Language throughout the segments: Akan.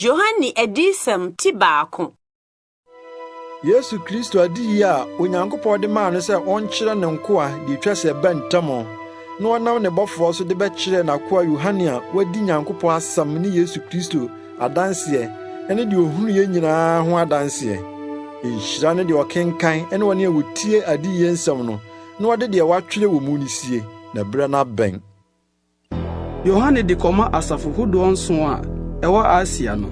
Yohane Adiyisɛm ti baako. Yesu Kristo adiyi a Onyankopɔn de maa no sɛ ɔnkyerɛ ne nkoa deɛ etwa sɛ ɛba ntɛm, na ɔnam ne bɔfoɔ so de bɛkyerɛɛ n'akoa Yohane a wadi Nyankopɔn asɛm ne Yesu Kristo adanseɛ ne deɛ ohunuiɛ nyinaa ho adanseɛ. Nhyira ne deɛ ɔkenkan ne wɔn a wɔtie adiyie nsɛm no na wɔde deɛ wɔatwerɛ wɔ mu no sie, na berɛ no abɛn. Yohane de kɔma asafo hodoɔ nson a ɛwɔ Asia no: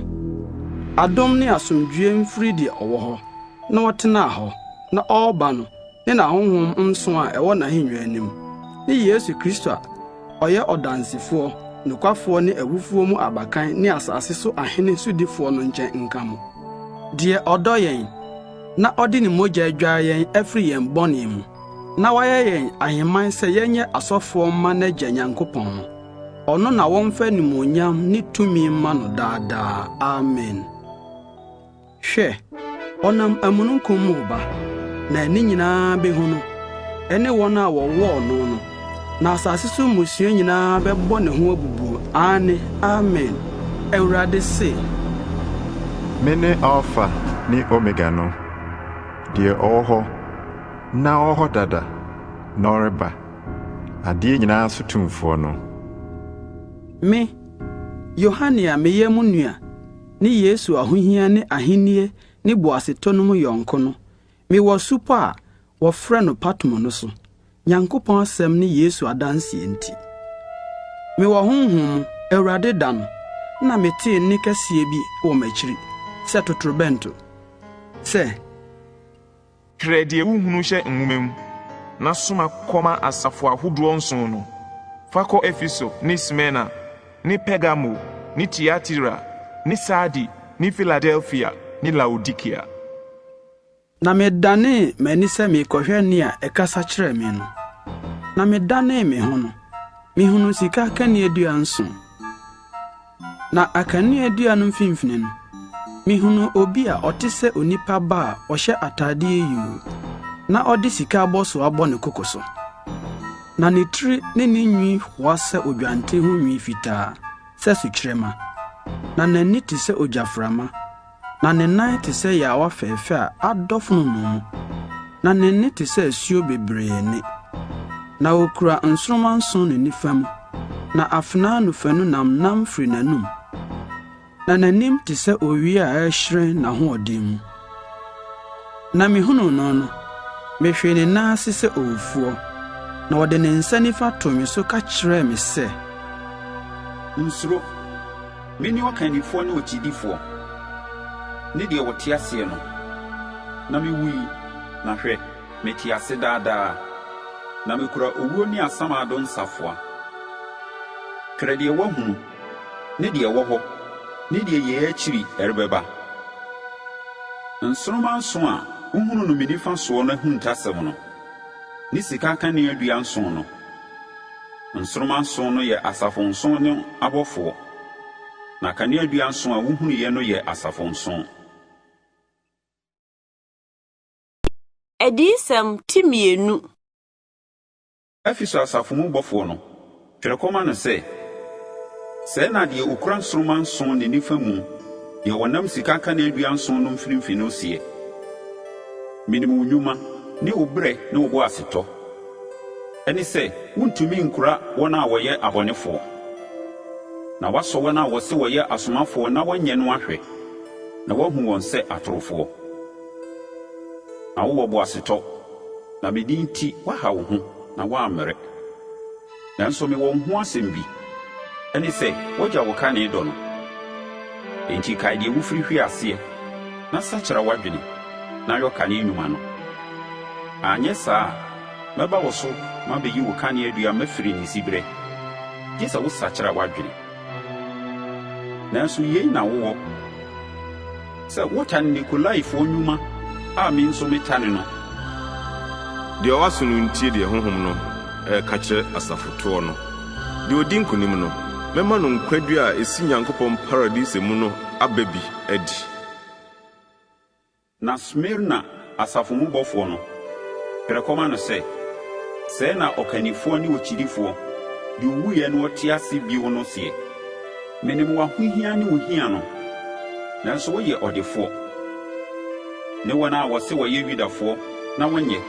Adom ne asomdwoe mfiri deɛ ɔwɔ hɔ, na ɔtenaa hɔ, na ɔreba no ne n'ahonhom nson a ɛwɔ n'ahennwa anim, ne Yesu Kristo a ɔyɛ ɔdansefoɔ nokwafoɔ ne awufoɔ mu abakan ne asase so ahene sodifoɔ no nkyɛn nka mo. Deɛ ɔdɔ yɛn, na ɔde ne mogya adware yɛn afiri yɛn bɔne mu, na wayɛ yɛn ahemman sɛ yɛnyɛ asɔfoɔ mma n'Agya Nyankopɔn no, ɔno na wɔmfa animuonyam ne tumi mma no daa daa. Amen. Hwɛ, ɔnam amununkum mu reba, na ani nyinaa behu no, ɛne wɔn a wɔwɔɔ no no, na asase so mmusua nyinaa bɛbɔ ne ho abubuo. Aane, Amen. Awurade se. Mene Alfa ne Omega no, deɛ ɔwɔ hɔ, na ɔwɔ hɔ dada, na ɔreba, adeɛ nyinaa so tumfoɔ no. Me, Yohane a meyɛ mo nua, ne Yesu ahohia ne ahenni ne boasetɔ no mu yɔnko no, mewɔ supɔ a wɔfrɛ no Patmo no so, Nyankopɔn asɛm ne Yesu adanseɛ nti. Mewɔ Honhom mu, Awurade da no, na metee nne kɛseɛ bi wɔ m'akyiri sɛ totorobɛnto, sɛ. Twerɛ deɛ wohunu hyɛ nwoma mu, na soma kɔma asafo ahodoɔ nson no. Fa kɔ Efeso ne Smirna ne Pergamo ne Tiatira ne Sardi ne Filadelfia ne Laodikea. Na medanee m'ani sɛ merekɔhwɛ nne a ɛkasa kyerɛɛ me no. Na medanee me ho no, mihunuu sika akaneadua nson. Na akaneadua no mfimfini no, mihunuu obi a ɔte sɛ onipa ba a ɔhyɛ atade yuu, na ɔde sika abɔso abɔ ne koko so. Na ne tiri ne ne nwi hoa sɛ odwanten ho nwi fitaa, sɛ sukyerɛmma. Na n'ani te sɛ ogyaframa, Na ne nan te sɛ yaawa fɛɛfɛ a adɔ fononoo mu, na ne nne te sɛ asuo bebree nne. Na okura nsoromma nson ne nifa mu, na afenaa anofanu nnamnam firi n'anom. Na n'anim te sɛ owia a ɛrehyerɛn n'ahoɔden mu. Na mihunuu no no, mehwee ne nan ase sɛ owufoɔ, na ɔde ne nsa nifa too me so ka kyerɛɛ me sɛ. Nsuro! Mene ɔkannifoɔ ne okyidifoɔ, ne deɛ ɔte aseɛ no. Na mewui, na hwɛ, mete ase daa daa, na mekura owuo ne asamando nsafoa. Twerɛ deɛ woahunu, ne deɛ ɛwɔ hɔ, ne deɛ yei akyiri ɛrebɛba. Nsoromma nson a wohunu no me nifa soɔ no ahuntasɛm no, ne sika akaneadua nson no. Nsoromma nson no yɛ asafo nson no abɔfoɔ, na kaneadua nson a wohunuiɛ no yɛ asafo nson. Adiyisɛm ti mmienu. Efeso asafo mu bɔfoɔ no, twerɛ kɔma no sɛ, Sɛɛ na deɛ ɔkura nsoromma nson ne nifa mu, deɛ ɔnam sika kaneadua nson no mfinimfini no seɛ, Menim wo nnwuma ne wo brɛ ne wo boasetɔ. Ɛne sɛ wontumi nkura wɔn a wɔyɛ abɔnefoɔ, na woasɔ wɔn a wɔse wɔyɛ asomafoɔ na wɔnyɛ no ahwɛ, na woahu wɔn sɛ atorofoɔ. Na wowɔ boasetɔ, na me din nti woaha wo ho na woammrɛ. Nanso mewɔ wo ho asɛm bi, ɛne sɛ woagya wo kane dɔ no. Enti kae deɛ wofiri hwee aseɛ, na sakyera w'adwene, na yɔ kane nnwuma no. Anyɛ saa a, mɛba wo so mabɛyi wo kaneadua mafiri ne siberɛ, gye sɛ wosakyera w'adwene. Nanso yei na wowɔ, Sɛ wotane Nikolaifoɔ nnwuma a me nso metane no. Deɛ ɔwɔ aso no ntie deɛ Honhom no reka kyerɛ asafotoɔ no. Deɛ ɔdi nkonim no, mɛma no nkwa dua a ɛsi Nyankopɔn paradise mu no aba bi adi. Na Smirna asafo mu bɔfoɔ no, twerɛ kɔma no sɛ, Sɛɛ na ɔkannifoɔ ne okyidifoɔ, deɛ ɔwuiɛ na ɔte ase bio no seɛ, Menim w'ahohia ne wo hia no. Nanso woyɛ ɔdefoɔ, ne wɔn a wɔse wɔyɛ Yudafoɔ na wɔnyɛ,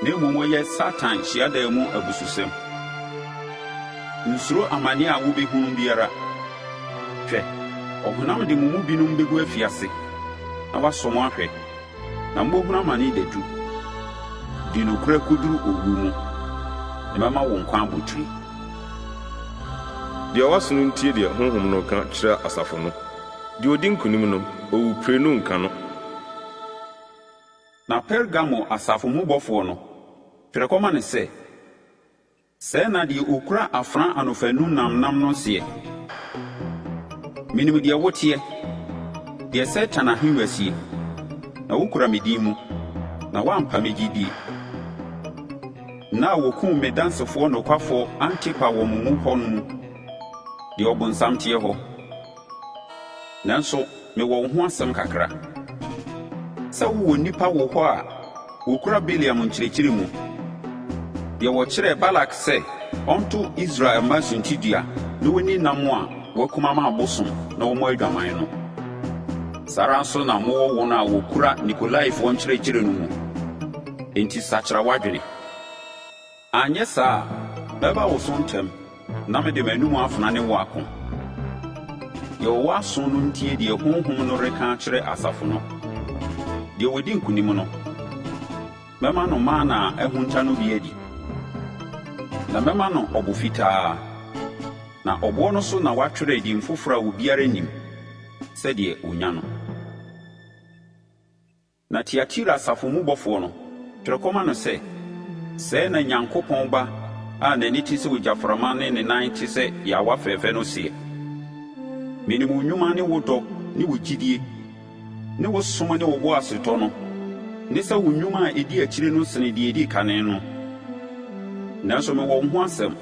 na mmom wɔyɛ Satan hyiadan mu abususɛm. Nsuro amane a wobɛhunu biara. Hwɛ, ɔhonam de mo mu binom bɛgu afiase, na wɔasɔ mo ahwɛ, na mobɛhunu amane dadu. Di nokorɛ kɔduru owu mu, na mɛma wo nkwa abotire. Deɛ ɔwɔ aso no ntie deɛ Honhom no reka kyerɛ asafo no. Deɛ ɔdi nkonim no, owuprenu renka no. Na Pergamo asafo mu bɔfoɔ no, twerɛ kɔma no sɛ, Sɛɛ na deɛ ɔkura afena anofanu nnamnnam no seɛ, Menim deɛ woteɛ, deɛ Satan ahennwa sie, na wokura me din mu, na woampa me gyidie. Nna a wɔkum me dansefoɔ nokwafoɔ Antipa wɔ mo mu hɔ no mu, deɛ ɔbonsam teɛ hɔ. Nanso mewɔ wo ho asɛm kakra, sɛ wowɔ nnipa wo hɔ a wɔkura Bileam nkyerɛkyerɛ mu, deɛ wɔkyerɛɛ Balak sɛ ɔnto Israel mma suntidua na wɔnni nam a wɔakum ama abosom na wɔmmɔ adwaman no. Saa ara nso na mowɔ wɔn a wɔkura Nikolaifoɔ nkyerɛkyerɛ no mu. Enti sakyera w'adwene. Anyɛ saa a, mɛba wo so ntɛm na mede m'anom afena ne wo ako. Deɛ ɔwɔ aso no ntie deɛ Honhom no reka akyerɛ asafo no. Deɛ ɔdi nkonim no, mɛma no mana a ahunta no bi adi, na mɛma no ɔbo fitaa, na ɔboɔ no so na wɔatwerɛ din foforɔ a obiara nnim, sɛ deɛ ɔnya no. Na Tiatira asafo mu bɔfoɔ no, twerɛ kɔma no sɛ, Sɛɛ na Nyankopɔn Ba a n'ani te sɛ ogyaframa ne ne nan te sɛ yaawa fɛɛfɛ no seɛ, Menim wo nnwuma ne wo dɔ ne wo gyidie ne wo som ne wo boasetɔ no, ne sɛ wo nnwuma a ɛdi akyire no sene deɛ ɛdi kane no. Nanso mewɔ wo ho asɛm.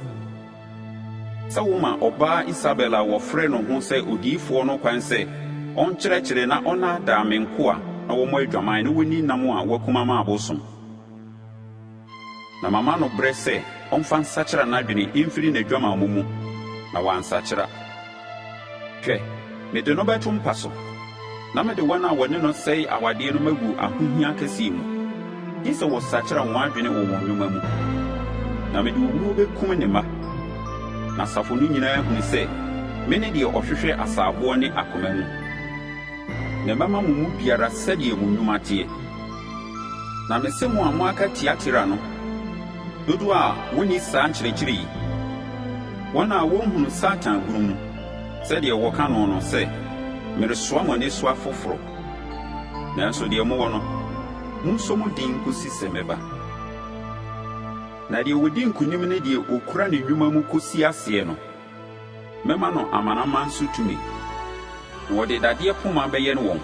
Sɛ woma ɔbaa Isabel a wɔfrɛ no ho sɛ odiyifoɔ no kwan sɛ ɔnkyerɛkyerɛ na ɔnnaadaa me nkoa na wɔmmɔ adwaman na wɔnni nam a wɔakum ama abosom. Na mama no berɛ sɛ ɔmfa nsakyera n'adwene mfiri n'adwamammɔ mu, na wansakyera. Hwɛ, mede no bɛto mpa so, na mede wɔn a wɔne no sɛe awadeɛ no magu ahohia kɛseɛ mu, gye sɛ wɔsakyera wɔn adwene wɔ wɔn nnwuma mu. Na mede owuo bɛkum ne mma, na asafo no nyinaa ahunu sɛ mene deɛ ɔhwehwɛ asaaboɔ ne akoma mu. Na mɛma mo mu biara sɛdeɛ mo nnwuma teɛ. Na mese mo a moaka Tiatira no, dodoɔ a wɔnni saa nkyerɛkyerɛ yi, wɔn a wɔnhunu Satan bunu mu, sɛdeɛ wɔka no no, sɛ, Meresoa mo adesoa foforɔ. Nanso deɛ mowɔ no, monsɔ mu den nkɔsi sɛ mɛba. Na deɛ ɔdi nkonim ne deɛ ɔkura ne nnwuma mu kɔsi aseɛ no, Mɛma no amanaman so tumi, na wɔde dadeɛ poma bɛyɛn wɔn,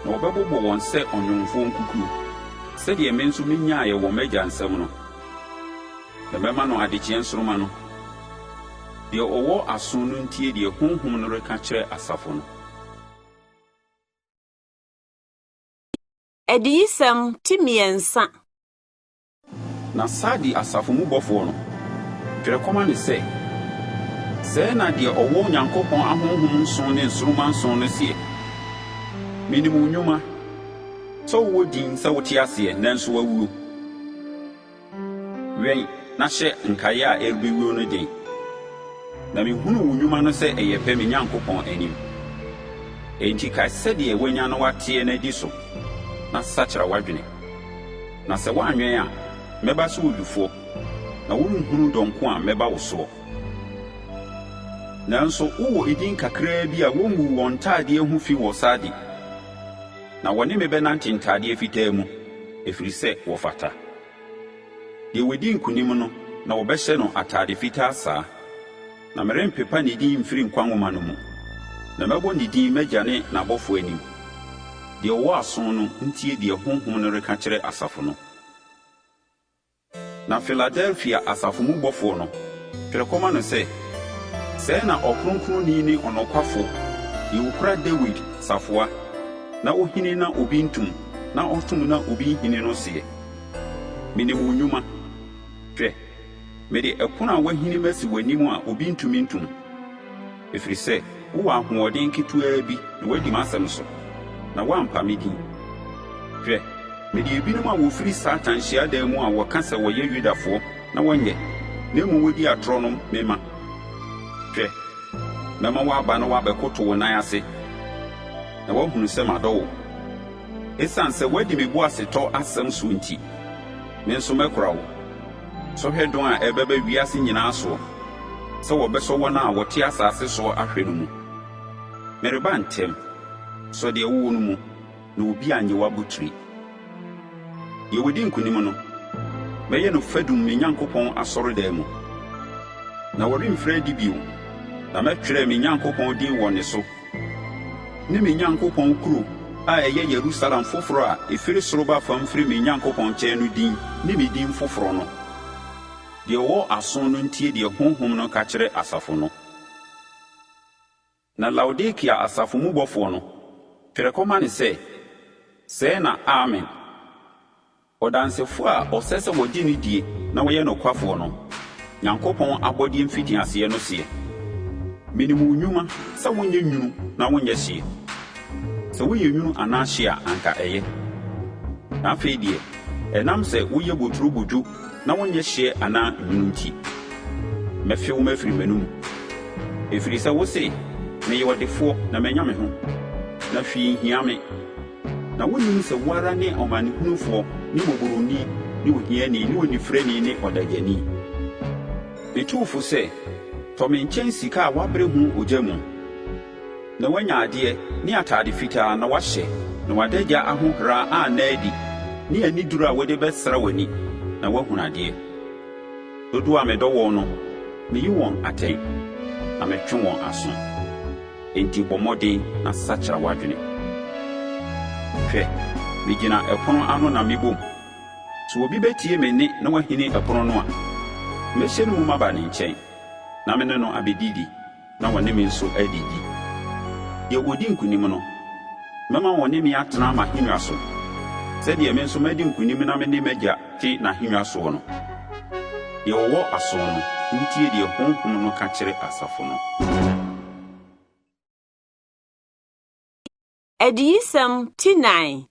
na wɔbɛbobɔ wɔn sɛ ɔnwomfoɔ nkukuo, sɛdeɛ me nso menyaaeɛ wɔ m'Agya nsam no. Na mɛma no adekyeɛ nsoromma no. Deɛ ɔwɔ aso no ntie deɛ Honhom no reka kyerɛ asafo no. Adiyisɛm ti mmiɛnsa. Na Sardi asafo mu bɔfoɔ no, twerɛ kɔma no sɛ, Sɛɛ na deɛ ɔwɔ Onyankopɔn ahonhom nson ne nsoromma nson no seɛ, Menim wo nnwuma, sɛ wowɔ din sɛ wote aseɛ, nanso woawuo. Wɛn na hyɛ nkaeɛ a ɛrebɛwuo no den. Na mehunu wo nnwuma no sɛ ɛyɛ pɛ me Nyankopɔn anim. Enti kae sɛdeɛ woanya na woateɛ no adi so, na sakyera w'adwene. Na sɛ woanwɛn a, mɛba sɛ owifoɔ, na worenhunu dɔn ko a mɛba wo soɔ. Nanso wowɔ edin kakraa bi a wonguu wɔn ntadeɛ ho fi wɔ Sardi, na wɔne me bɛnante ntadeɛ fitaa mu, ɛfiri sɛ wɔfata. Deɛ wadi nkonim no na wɔbɛhyɛ no atade fitaa saa. Na merempepa ne din mfiri nkwa nwoma no mu, na mɛbɔ ne din m'Agya ne n'abɔfoɔ anim. Deɛ ɔwɔ aso no ntie deɛ Honhom no reka kyerɛ asafo no. Na Filadelfia asafo mu bɔfoɔ no, twerɛ kɔma no sɛ, Sɛɛ na Ɔkronkronni ne Ɔnokwafo, deɛ ɔkura Dawid safoa, na ɔhini na obi ntom, na ɔtom na obi nhini no seɛ, Menim wo nnwuma. Hwɛ! Mede ɛpono a wɔahini masi w'anim a obi ntumi nto mu, ɛfiri sɛ. wowɔ ahoɔden ketewaa bi na woadi m'asɛm so, na woampa me din. Hwɛ, mede ebinom a wɔfiri Satan hyiadan mu a wɔka sɛ wɔyɛ Yudafoɔ na wɔnyɛ, na mmom wɔdi atorɔ no mema. Hwɛ, mɛma wɔaba na wɔabɛkoto wo nan ase, na wɔahunu sɛ madɔ wo. Esiane sɛ woadi me boasetɔ asɛm soɔ nti, me nso mɛkora wo. Sɔhwɛ dɔn a ɛrebɛba wiase nyinaa soɔ, sɛ wɔbɛsɔ wɔn a wɔte asase soɔ ahwɛ no mu. Mereba ntɛm. Sɔ deɛ wowɔ no mu, na obi annye w'abotire. Deɛ ɔdi nkonim no, mɛyɛ no fadum me Nyankopɔn asɔredan mu, na ɔremfiri adi bio, na mɛtwerɛ me Nyankopɔn din wɔ ne so, ne me Nyankopɔn kuro a ɛyɛ Yerusalem foforɔ a ɛfiri soro ba fam firi me Nyankopɔn nkyɛn no din ne me din foforɔ no. Deɛ ɔwɔ aso no ntie deɛ Honhom no ka kyerɛ asafo no. Na Laodikea asafo mu bɔfoɔ no, twerɛ kɔma no sɛ, Sɛɛ na Amen, ɔdansefo a ɔsɛ sɛ wɔgye no die na ɔyɛ nokwafoɔ no, Nyankopɔn abɔdeɛ mfitiaseɛ no seɛ, Menim wo nnwuma sɛ wonyɛ nwunu na wonyɛ hyeɛ. Sɛ woyɛ nwunu anaa hye a anka ɛyɛ. Na afei deɛ, ɛnam sɛ woyɛ boturobodwo na wonyɛ hyeɛ anaa nwunu nti, mɛfe wo mafiri m'anomu. Ɛfiri sɛ wose, 'Meyɛ ɔdefoɔ na manya me ho, na hwee nhia me. Na wonnim sɛ wo ara ne ɔmanehunufoɔ ne mmɔborɔni ne ohiani ne onifirani ne ɔdagyani. Metu wo fo sɛ, tɔ me nkyɛn sika a wɔabere ho ogya mu, na woanya adeɛ, ne atade fitaa na woahyɛ, na w'adagya ahohora anna adi, ne aniduro a wode bɛsra w'ani, na woahunu adeɛ. Dodoɔ a medɔ wɔn no, meyi wɔn atɛn, na metwe wɔn aso. Enti bɔ mmɔden na sakyera w'adwene. Hwɛ, megyina ɛpono ano na mebom. Sɛ obi bɛtie me nne na wahini ɛpono no a, mɛhyɛ no mu maba ne nkyɛn, na me ne no abɛdidi, na ɔne me nso adidi. Deɛ ɔdi nkonim no, mɛma ɔne me atena m'ahennwa so, sɛdeɛ me nso madi nkonim na me ne m'Agya te n'ahennwa soɔ no. Deɛ ɔwɔ aso no, ntie deɛ Honhom no ka kyerɛ asafo no. Adiyisɛm ti 4.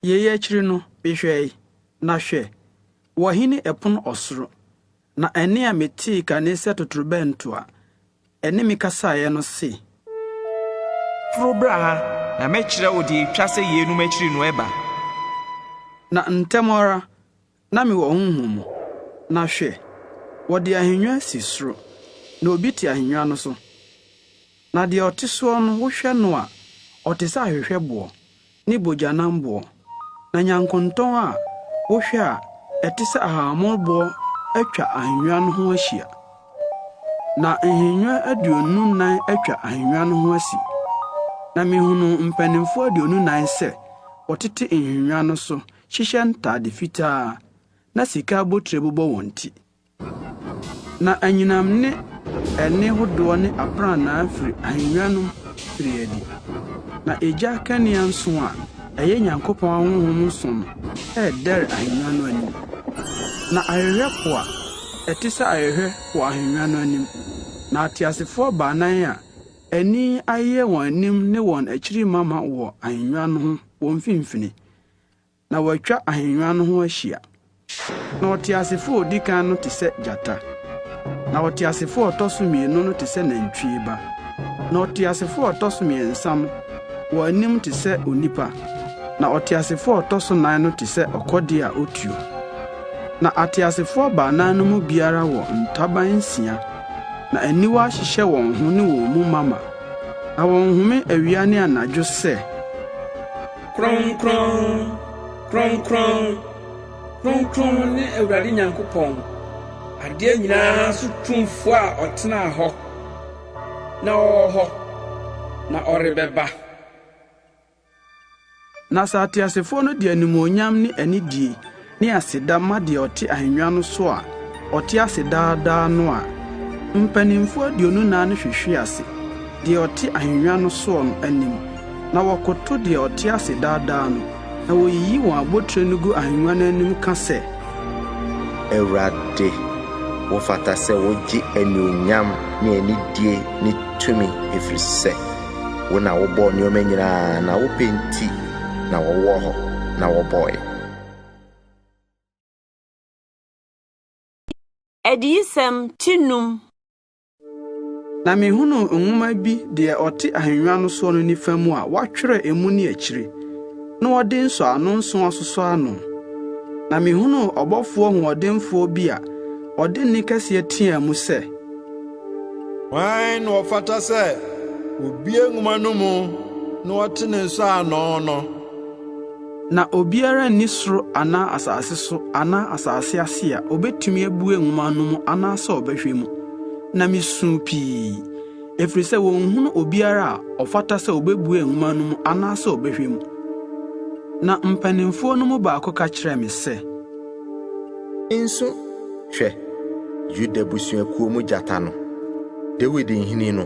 Yei akyiri no, mehwɛe, na hwɛ, wɔahini ɛpono ɔsoro, na ɛnne a metee kane sɛ totorobɛnto a ɛne me kasaeɛ no se. Foro bra ha, na mɛkyerɛ wo deɛ ɛtwa sɛ yeinom akyiri no ɛba. Na ntɛm ara na mewɔ honhom mu, na hwɛ, wɔde ahennwa asi soro, na obi te ahennwa no so. Na deɛ ɔte soɔ no, wohwɛ no a, ɔte sɛ ahwehwɛboɔ ne bogyanamboɔ, na nyankontɔn a wohwɛ a ɛte sɛ ahahammonoboɔ atwa ahennwa no ho ahyia. Na nhennwa 24 atwa ahennwa no ho asi. Na mihunuu mpanimfoɔ 24 sɛ wɔtete nhennwa no so hyehyɛ ntade fitaa na sika abotire bobɔ wɔn ti. Na anyinam ne ɛnne hodoɔ ne aprannaa firi ahennwa no mu firii adi. Na egya akanea nson a ɛyɛ Nyankopɔn ahonhom nson no redɛre ahennwa no anim. Na ahwehwɛ po a ɛte sɛ ahwehwɛ wɔ ahennwa no anim. Na ateasefoɔ baanan a ani ayeyɛ wɔn anim ne wɔn akyiri mama wɔ ahennwa no ho wɔ mfimfini. Na wɔatwa ahennwa no ho ahyia. Na ɔteasefo a odi kan no te sɛ gyata, na ɔteasefo a ɔtɔ so mmienu no te sɛ nantwie ba, na ɔteasefo a ɔtɔ so mmiɛnsa no wɔ anim te sɛ onipa, na ɔteasefo a ɔtɔ so nan no te sɛ ɔkɔdeɛ a otuo. Na ateasefoɔ baanan no mu biara wɔ ntaban nsia, na aniwa ahyehyɛ wɔn ho ne wɔn mu mama, na wɔnhome awia ne anadwo sɛ. Kronkron, kronkron, kronkron ne Awurade Nyankopɔn, adeɛ nyinaa so tumfoɔ a ɔtenaa hɔ, na ɔwɔ hɔ, na ɔrebɛba. Na sɛ ateasefoɔ no de animuonyam ne anidie ne aseda ma deɛ ɔte ahennwa no so a ɔte ase daa daa no a, mpanimfoɔ 24 no hwehwe ase deɛ ɔte ahennwa no soɔ no anim, na wɔkoto deɛ ɔte ase daa daa no, na wɔyiyi wɔn abotire no gu ahennwa no anim ka sɛ. Awurade, Wofata sɛ wogye anuonyam ne anidie ne tumi, ɛfiri sɛ wo na wobɔɔ nneɛma nyinaa, na wo pɛ nti na wɔwɔ hɔ na wɔbɔeɛ. Adiyisɛm ti num. Na mihunuu nwoma bi deɛ ɔte ahengua no soɔ no nifa mu a wɔatwerɛ emu ne akyire, na wɔde nsɔano nson asosɔ ano. Na mihunuu ɔbɔfoɔ hoɔdenfoɔ bi a ɔde nne kɛseɛ teaa mu sɛ, Hwan na ɔfata sɛ obue nwoma no mu na ɔte ne nsɔano no? Na obiara nni soro anaa asase so anaa asase ase a obetumi abue nwoma no mu anaasɛ ɔbɛhwɛ mu. Na misuu pii, efiri sɛ wonhunu obiara a ɔfata sɛ obebue nwoma no mu anaasɛ ɔbɛhwɛ mu. Na mpanimfoɔ no mu baako ka kyerɛɛ me sɛ, Nsu, hwɛ, Yuda abusuakuo mu gyata no, Dawid nhini no,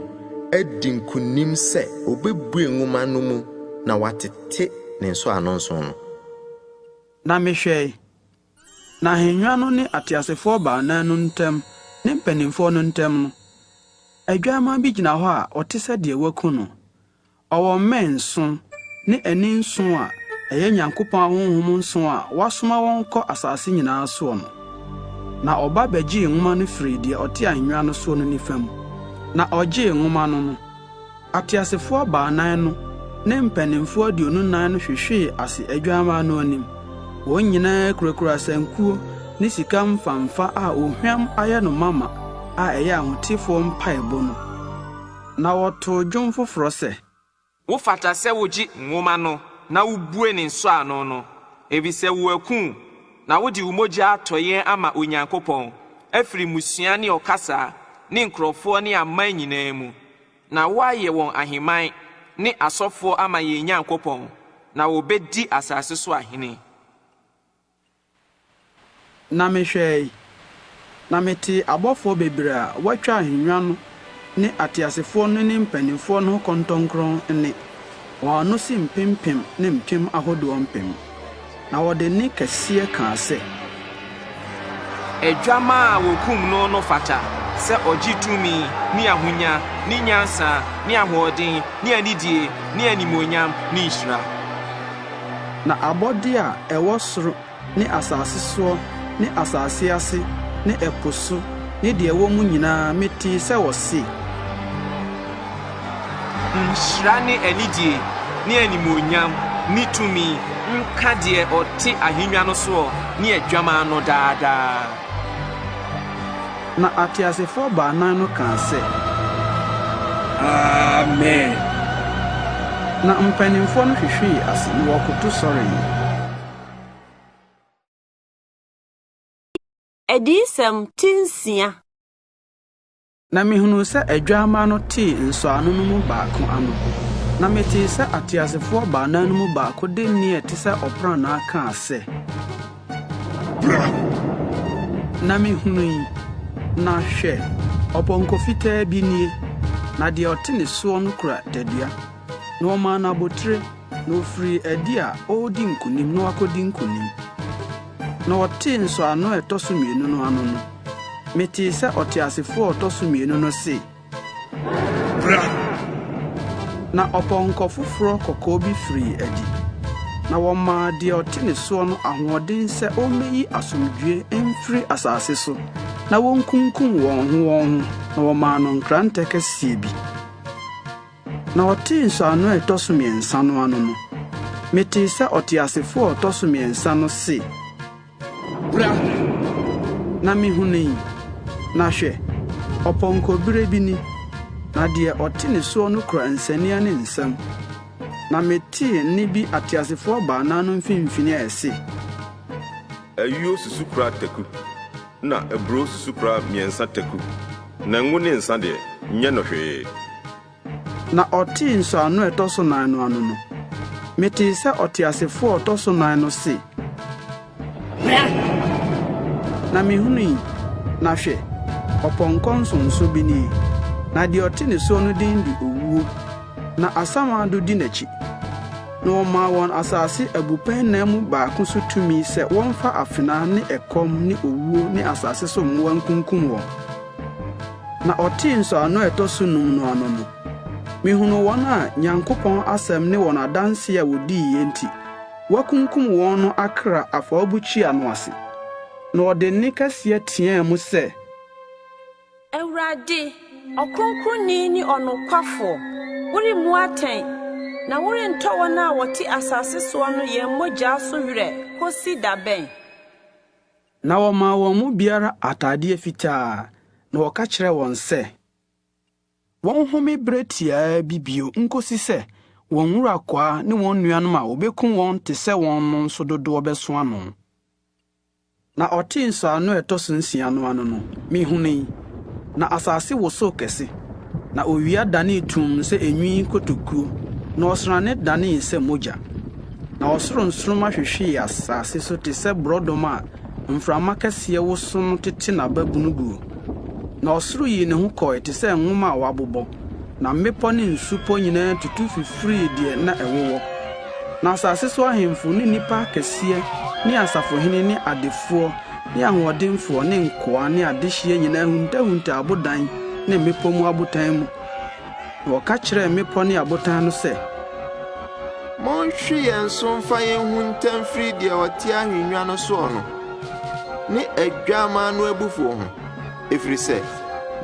adi nkonim sɛ obebue nwoma no mu na watete ne nsɔano nson no. Na mehwɛe, na ahennwa no ne ateasefoɔ baanan no ntam ne mpanimfoɔ no ntam no, adwammaa bi gyina hɔ a ɔte sɛ deɛ wɔaku no. Ɔwɔ mmɛn nson ne ani nson a ɛyɛ Nyankopɔn ahonhom nson a wɔasoma wɔn kɔ asase nyinaa soɔ no. Na ɔba bɛgyee nwoma no firii deɛ ɔte ahennwa no soɔ no nifa mu. Na ɔgyee nwoma no no, Ateasefoɔ baanan no ne mpanimfoɔ 24 no hwehwee ase Adwammaa no anim. Wɔn nyinaa kurakura sankuo ne sika mfamfa a ohwam ayɛ no mama a ɛyɛ ahotefoɔ mpaebɔ no. Na wɔtoo dwom foforɔ sɛ. Wofata sɛ wogye nwoma no na wobue ne nsɔano no, efisɛ wɔaku wo, na wode wo mogya atɔ yɛn ama Onyankopɔn afiri mmusua ne ɔkasa ne nkurɔfoɔ ne aman nyinaa mu. Na woayɛ wɔn ahemman ne asɔfoɔ ama yɛn Nyankopɔn, na wɔbɛdi asase so ahene. Na mehwɛe, na metee abɔfoɔ bebree a wɔatwa ahennwa no ne ateasefoɔ no ne mpanimfoɔ no ho kɔntɔnkrɔn nne. Wɔn ano si mpempem ne mpem ahodoɔ mpem. Na wɔde nne kɛseɛ kaa sɛ. Adwammaa a wɔkum no no fata sɛ ɔgye tumi ne ahonya ne nyansa ne ahoɔden ne anidie ne animuonyam ne nhyira. Na abɔdeɛ a ɛwɔ soro ne asase soɔ ne asase ase ne ɛpo so ne deɛ ɛwɔ mu nyinaa, metee sɛ wɔse. Nhyira ne anidie ne animuonyam ne tumi nka deɛ ɔte ahennwa no soɔ ne Adwammaa no daa daa. Na ateasefoɔ baanan no kaa sɛ. Amen! Na mpanimfoɔ no hwehwee ase na wɔkoto sɔree. Adiyisɛm ti nsia. Na mihunuu sɛ adwammaa no tee nsɔano no mu baako ano, na metee sɛ ateasefoɔ baanan no mu baako de nne a ɛte sɛ ɔprannaa kaa sɛ, Bra! Na mihunui, na hwɛ, ɔpɔnkɔ fitaa bi nie, na deɛ ɔte ne soɔ no kura tadua, na wɔmaa no abotire, na ofirii adi a ɔredi nkonim na wakɔdi nkonim. Na ɔtee nsɔano a ɛtɔ so mmienu no ano no, metee sɛ ɔteasefoɔ a ɔtɔ so mmienu no se, Bra! Na ɔpɔnkɔ foforɔ kɔkɔɔ bi firii adi, na wɔmaa deɛ ɔte ne soɔ no ahoɔden sɛ ɔmmɛyi asomdwoeɛ mfiri asase so na wɔnkunkum wɔn ho wɔn ho, na wɔmaa no nkrantɛ kɛseɛ bi. Na ɔtee nsɔano a ɛtɔ so mmiɛnsa no ano no, metee sɛ ɔteasefo a ɔtɔ so mmiɛnsa no se, Bra! Na mihunui, na hwɛ, ɔpɔnkɔbere bi ni, na deɛ ɔte ne soɔ no kura nsania ne nsam. Na metee nne bi ateasefoɔ baanan no mfimfini a ɛse, Ayuo susukora taku na aburoo susukora mmiɛnsa taku, na ngo ne nsa deɛ, nyɛ no hwee. Na ɔtee nsɔano a ɛtɔ so nan no ano no, metee sɛ ɔteasefo a ɔtɔ so nan no se, Bra! Na mihunui, na hwɛ, ɔpɔnkɔ nsonso bi nie, na deɛ ɔte ne soɔ no din de Owuo, na Asamando di n'akyi. Na wɔmaa wɔn asase abupɛn nnan mu baako so tumi sɛ wɔmfa afena ne ɛkɔm ne owuo ne asase so mmoa nkunkum wɔn. Na ɔtee nsɔano a ɛtɔ so num no ano no, mihunuu wɔn a Nyankopɔn asɛm ne wɔn adanse a wodiiɛ nti, wɔakunkum wɔn no akra afɔrebukyia no ase. Na wɔde nne kɛseɛ teɛɛ mu sɛ. Awurade, Ɔkronkronni ne Ɔnokwafoɔ, woremmu atɛn, na worentɔ wɔn a wɔte asase soɔ no yɛn mogya so werɛ kɔsi da bɛn? Na wɔmaa wɔn mu biara atadeɛ fitaa, na wɔka kyerɛɛ wɔn sɛ. Wɔnhome berɛ tiaa bi bio nkosi sɛ wɔn nwurakwaa ne wɔn nuanom a wobekum wɔn te sɛ wɔn no nso dodoɔ bɛso ano. Na ɔtee nsɔano a ɛtɔ so nsia no ano no, mihunui, na asase wosow kɛse, na owia danee tumm sɛ enwi kotokuo, na ɔsrane danee sɛ mogya. Na ɔsoro nsoromma hwehwee asase so te sɛ borɔdɔma a mframa kɛseɛ woso no tete n'ababunu guo. Na ɔsoro yii ne ho kɔe te sɛ nwoma a wɔabobɔ, na mmepɔ ne nsupɔ nyinaa tutu fifirii deɛ na ɛwowɔ. Na asase so ahemfo ne nnipa akɛseɛ ne asafohene ne adefoɔ ne ahoɔdenfoɔ ne nkoa ne adehyeɛ nyinaa huntahuntaa abodan ne mmepɔ mu abotan mu. Na wɔka kyerɛɛ mmepɔ ne abotan no sɛ. Monhwe yɛn so mfa yɛn nhunta mfiri deɛ ɔte ahennwa no soɔ no ne Adwammaa no abufuo ho, ɛfiri sɛ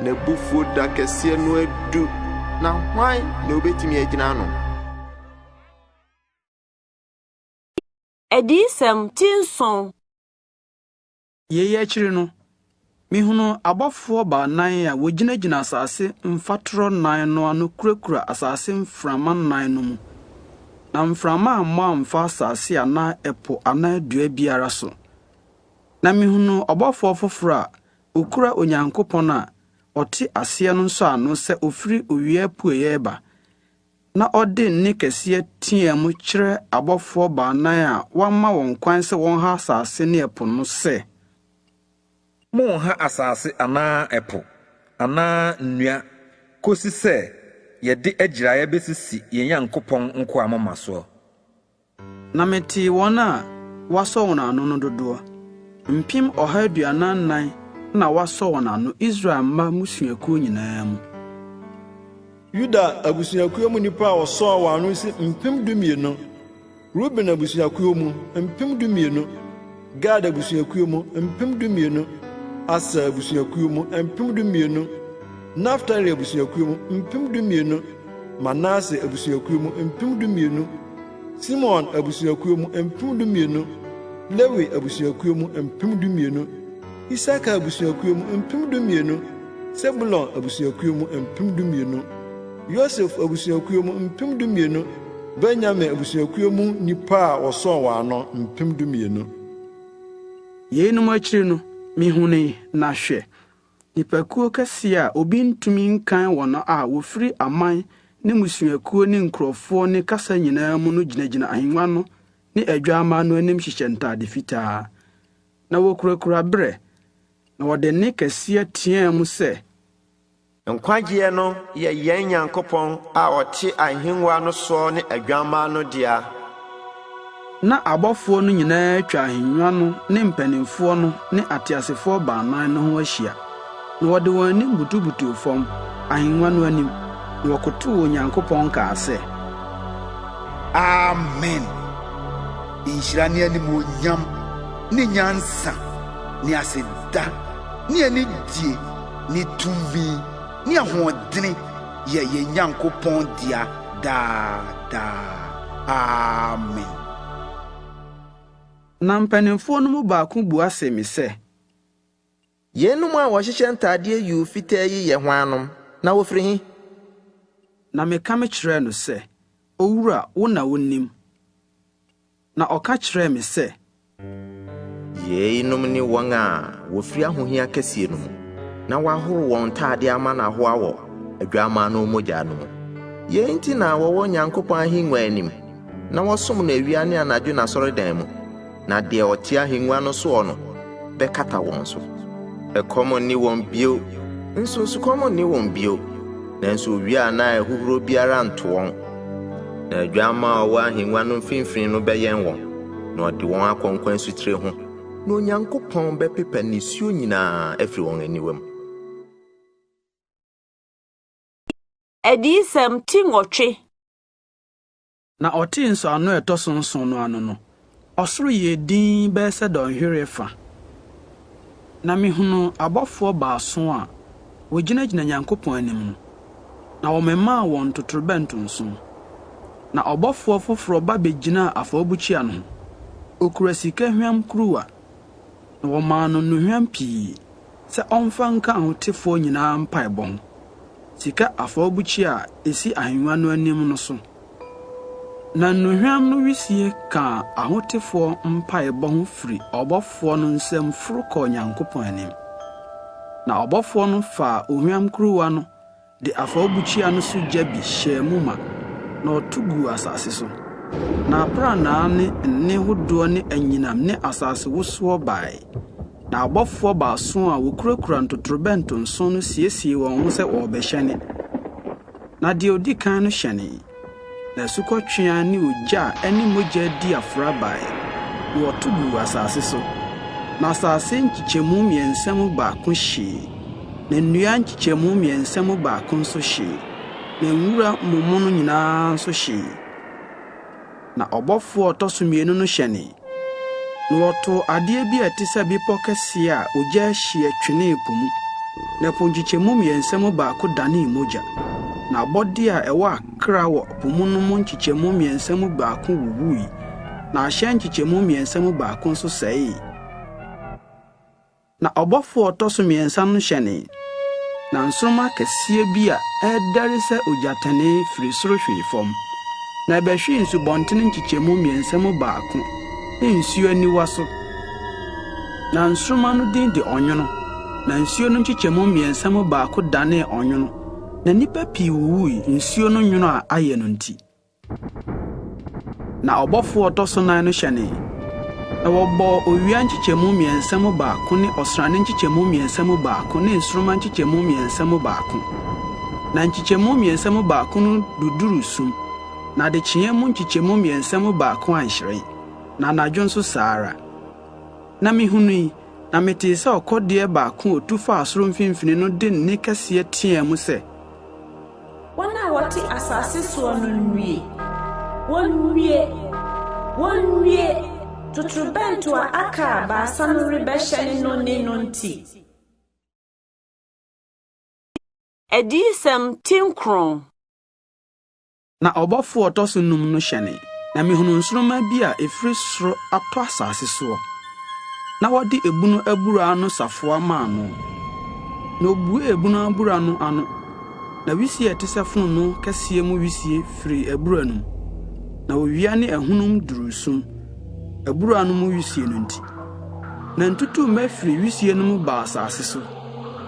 n'abufuo da kɛseɛ no adu, na hwan na ɔbɛtumi agyina ano? Adiyisɛm ti nson. Yei akyiri no, mehunuu abɔfoɔ baanan a wɔgyinagyina asase mfatorɔ nnan no ano kurakura asase mframa nnan no mu, na mframa ammɔ amfa asase anaa ɛpo anaa dua biara so. Na mehunuu ɔbɔfoɔ foforɔ a ɔkura Onyankopɔn a ɔte aseɛ no nsɔano sɛ ɔfiri owia apueeɛ reba, na ɔde nne kɛseɛ teaam kyerɛ abɔfoɔ baanan a wɔama wɔn kwan sɛ wɔnha asase ne ɛpo no sɛ. Monnha asase anaa ɛpo anaa nnua kɔsi sɛ yɛde agyiraeɛ bɛsisi yɛn Nyankopɔn nkoa moma soɔ. Na metee wɔn a wɔasɔ wɔn ano no dodoɔ, 144,000 na wɔasɔ wɔn ano Israel mma mmusuakuo nyinaa mu. Yuda abusuakuo mu nnipa a wɔsɔɔ wɔn ano si 12,000, Ruben abusuakuo mu, 12,000, Gad abusuakuo mu, 12,000, Aser abusuakuo mu, 12,000, Naftali abusuakuo mu, 12,000, Manase abusuakuo mu, 12,000, Simeon abusuakuo mu, 12,000, Lewi abusuakuo mu, 12,000, Isakar abusuakuo mu, 12,000, Sebulon abusuakuo mu, 12,000, Yosef abusuakuo mu, 12,000, Benyamin abusuakuo mu nnipa a wɔsɔɔ wɔn ano, 12,000. Yeinom akyiri no, mihunui, na hwɛ, nnipakuo kɛseɛ a obi ntumi nkan wɔn a wɔfiri aman ne mmusuakuo ne nkurɔfoɔ ne kasa nyinaa mu no gyinagyina ahengua no ne Adwammaa no anim hyehyɛ ntade fitaa, na wɔkurakura berɛ, na wɔde nne kɛseɛ teaam sɛ. Nkwagyeɛ no yɛ yɛn Nyankopɔn a ɔte ahennwa no soɔ ne Adwammaa no dea. Ná abɔfoɔ no nyinaa atwa ahennwa no ne mpanimfoɔ no ne ateasefoɔ baanan no ho ahyia, na wɔde wɔn anim butubutuu fam, ahennwa no anim, na wɔkotoo Onyankopɔn kaa sɛ. Amen! Nhyira ne animuonyam ne nyansa ne aseda ne anidie ne tumi ne ahoɔdene yɛ yɛn Nyankopɔn dea daa daa. Amen. Na mpanimfoɔ no mu baako bua see me sɛ. Yeinom a wɔhyehyɛ ntadeɛ yuu fitaa yi yɛ hwannom, na wɔfiri he? Na meka mekyerɛɛ no sɛ, Owura, wo na wunim. Na ɔka kyerɛɛ me sɛ. Yeinom ne wɔn a wɔfiri ahohia kɛseɛ no mu, na wɔahoro wɔn ntadeɛ ama no ahoa wɔ Adwammaa no mogya no mu. Yei nti na wɔwɔ Nyankopɔn ahennwa anim, na wɔsom no awia ne anadwo n'asɔredan mu, na deɛ ɔte ahennwa no soɔ no bɛkata wɔn so. Ɛkɔm nne wɔn bio, nso sukɔm nne wɔn bio, nanso owia anaa ahuhuro biara nto wɔn. Na Adwammaa a ɔwɔ ahengua no mfimfini no bɛyɛn wɔn, na ɔde wɔn akɔ nkwa nsutire ho, na Onyankopɔn bɛpepa nisuo nyinaa afiri wɔn aniwa mu. Adiyisɛm ti 8. Na ɔtee nsɔano a ɛtɔ so nson no ano no, ɔsoro yɛɛ dinn bɛyɛ sɛ dɔnhwereɛ fã. Na mehunuu abɔfoɔ baason a wɔgyinagyina Nyankopɔn anim no, na wɔmemaa wɔn ntotorobɛnto nson. Na ɔbɔfoɔ foforɔ ba bɛgyinaa afɔrebukyia no ho, ɔkura sika hwam kuruwa, na wɔmaa no nnuhwam pii sɛ ɔmfa nka ahotefoɔ nyinaa mpaebɔ ho, sika afɔrebukyia a ɛsi ahennwa no anim no so. Na nnuhwam no wisie kaa ahotefoɔ mpaebɔ ho firi ɔbɔfoɔ no nsam foro kɔɔ Nyankopɔn anim. Na ɔbɔfoɔ no faa ohwam kuruwa no de afɔrebukyia no so gya bi hyɛɛ mu ma, na ɔto guu asase so. Na aprannaa ne nne hodoɔ ne anyinam ne asasewosoɔ bae. Na abɔfoɔ baason a wɔkurakura ntotorobɛnto nson no siesiee wɔn ho sɛ wɔrebɛhyɛne. Na deɛ ɔdi kan no hyɛnee, na asukɔtweaa ne ogya a ɛne mogya adi afra bae, na wɔto guu asase so. Na asase nkyekyɛmu mmiɛnsa mu baako hyee, na nnua nkyekyɛmu mmiɛnsa mu baako nso hyee, na nwura momono nyinaa nso hyee. Na ɔbɔfoɔ a ɔtɔ so mmienu no hyɛnee, na wɔtoo adeɛ bi a ɛte sɛ bepɔ kɛseɛ a ogya ahyeɛ twenee po mu, na po nkyekyɛmu mmiɛnsa mu baako danee mogya. Na abɔdeɛ a ɛwɔ akra wɔ po mu no mu nkyekyɛmu mmiɛnsa mu baako wuwui, na ahyɛn nkyekyɛmu mmiɛnsa mu baako nso sɛee. Na ɔbɔfo a ɔtɔ so mmiɛnsa no hyɛnee, na nsoromma kɛseɛ bi a ɛredɛre sɛ ogyatɛnee firi soro hwee fam, na ɛbɛhwee nsubɔntene nkyekyɛmu mmiɛnsa mu baako ne nsuo aniwa so. Na nsoromma no din de Ɔnwono, na nsuo no nkyekyɛmu mmiɛnsa mu baako danee ɔnwono, na nnipa pii wuwui nsuo no nwono a ayɛ no nti. Na ɔbɔfo a ɔtɔ so nan no hyɛnee, na wɔbɔɔ owia nkyekyɛmu mmiɛnsa mu baako ne ɔsrane nkyekyɛmu mmiɛnsa mu baako ne nsoromma nkyekyɛmu mmiɛnsa mu baako. Na nkyekyɛmu mmiɛnsa mu baako no duduruu sum, na adekyeeɛ mu nkyekyɛmu mmiɛnsa mu baako anhyerɛn, na anadwo nso saa ara. Na mihunui, na metee sɛ ɔkɔdeɛ baako a otu faa soro mfimfini no de nne kɛseɛ teɛɛ mu sɛ, Wɔn a wɔte asase soɔ no nnue! Wɔnnue! Wɔnnue! Totorobɛnto a aka a baasa no rebɛhyɛne no nne no nti. Adiyisɛm ti 9. Na ɔbɔfoɔ a ɔtɔ so num no hyɛnee, na mehunuu nsoromma bi a ɛfiri soro atɔ asase soɔ, na wɔde ebunu abura ano safoa maa no. Na ɔbuee ebunu abura no ano, na wisie a ɛte sɛ fononoo kɛseɛ mu wisie firii abura no mu, na owia ne ahunum duruu sum, abura no mu wisie no nti. Na ntutummɛ firii wisie no mu baa asase so,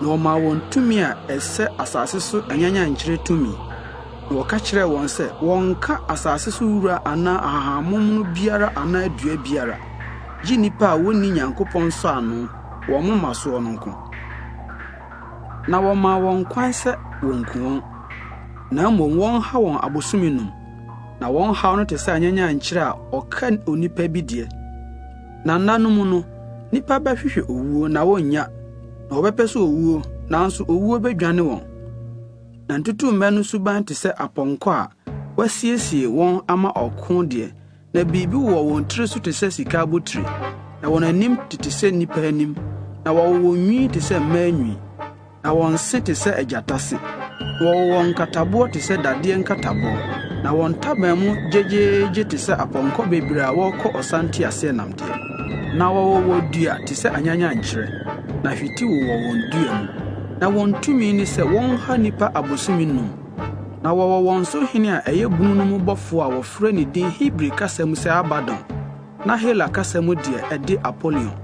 na wɔmaa wɔn tumi a ɛsɛ asase so anyanyankyerɛ tumi. Na wɔka kyerɛɛ wɔn sɛ wɔnnka asase so wura anaa ahahammono biara anaa dua biara, gye nnipa a wonni Nyankopɔn nsɔano wɔn moma soɔ no nko. Na wɔmaa wɔn kwan sɛ wonnku wɔn, na mmom wɔnha wɔn abosome num. Na wɔn haw no te sɛ anyanyankyerɛ a ɔka onipa bi deɛ. Na nna no mu no, nnipa bɛhwehwɛ owuo na wonnya, na wɔbɛpɛ sɛ owuo, nanso owuo bedwane wɔn. Na ntutummɛ no suban te sɛ apɔnkɔ a wɔasiesie wɔn ama ɔko deɛ, na biribi wowɔ wɔn tiri so te sɛ sika abotiri, na wɔn anim tete sɛ nnipa anim, na wɔwowɔ nwi te sɛ mmaa nwi, na wɔn se te sɛ agyata se, na wɔwowɔ nkataboɔ te sɛ dadeɛ nkataboɔ, na wɔn ntaban mu gyegyeegye te sɛ apɔnkɔ bebree a wɔrekɔ ɔsa nteaseɛnam deɛ, na wɔwowɔ dua te sɛ anyanyankyerɛ, na hweti wowɔ wɔn dua mu. Na wɔn tumi ne sɛ wɔnha nnipa abosome num. Na wɔwɔ wɔn so hene a ɛyɛ bunu no mu bɔfo a wɔfrɛ ne din Hebri kasa mu sɛ Abadon, na Hela kasa mu deɛ ɛde Apolion.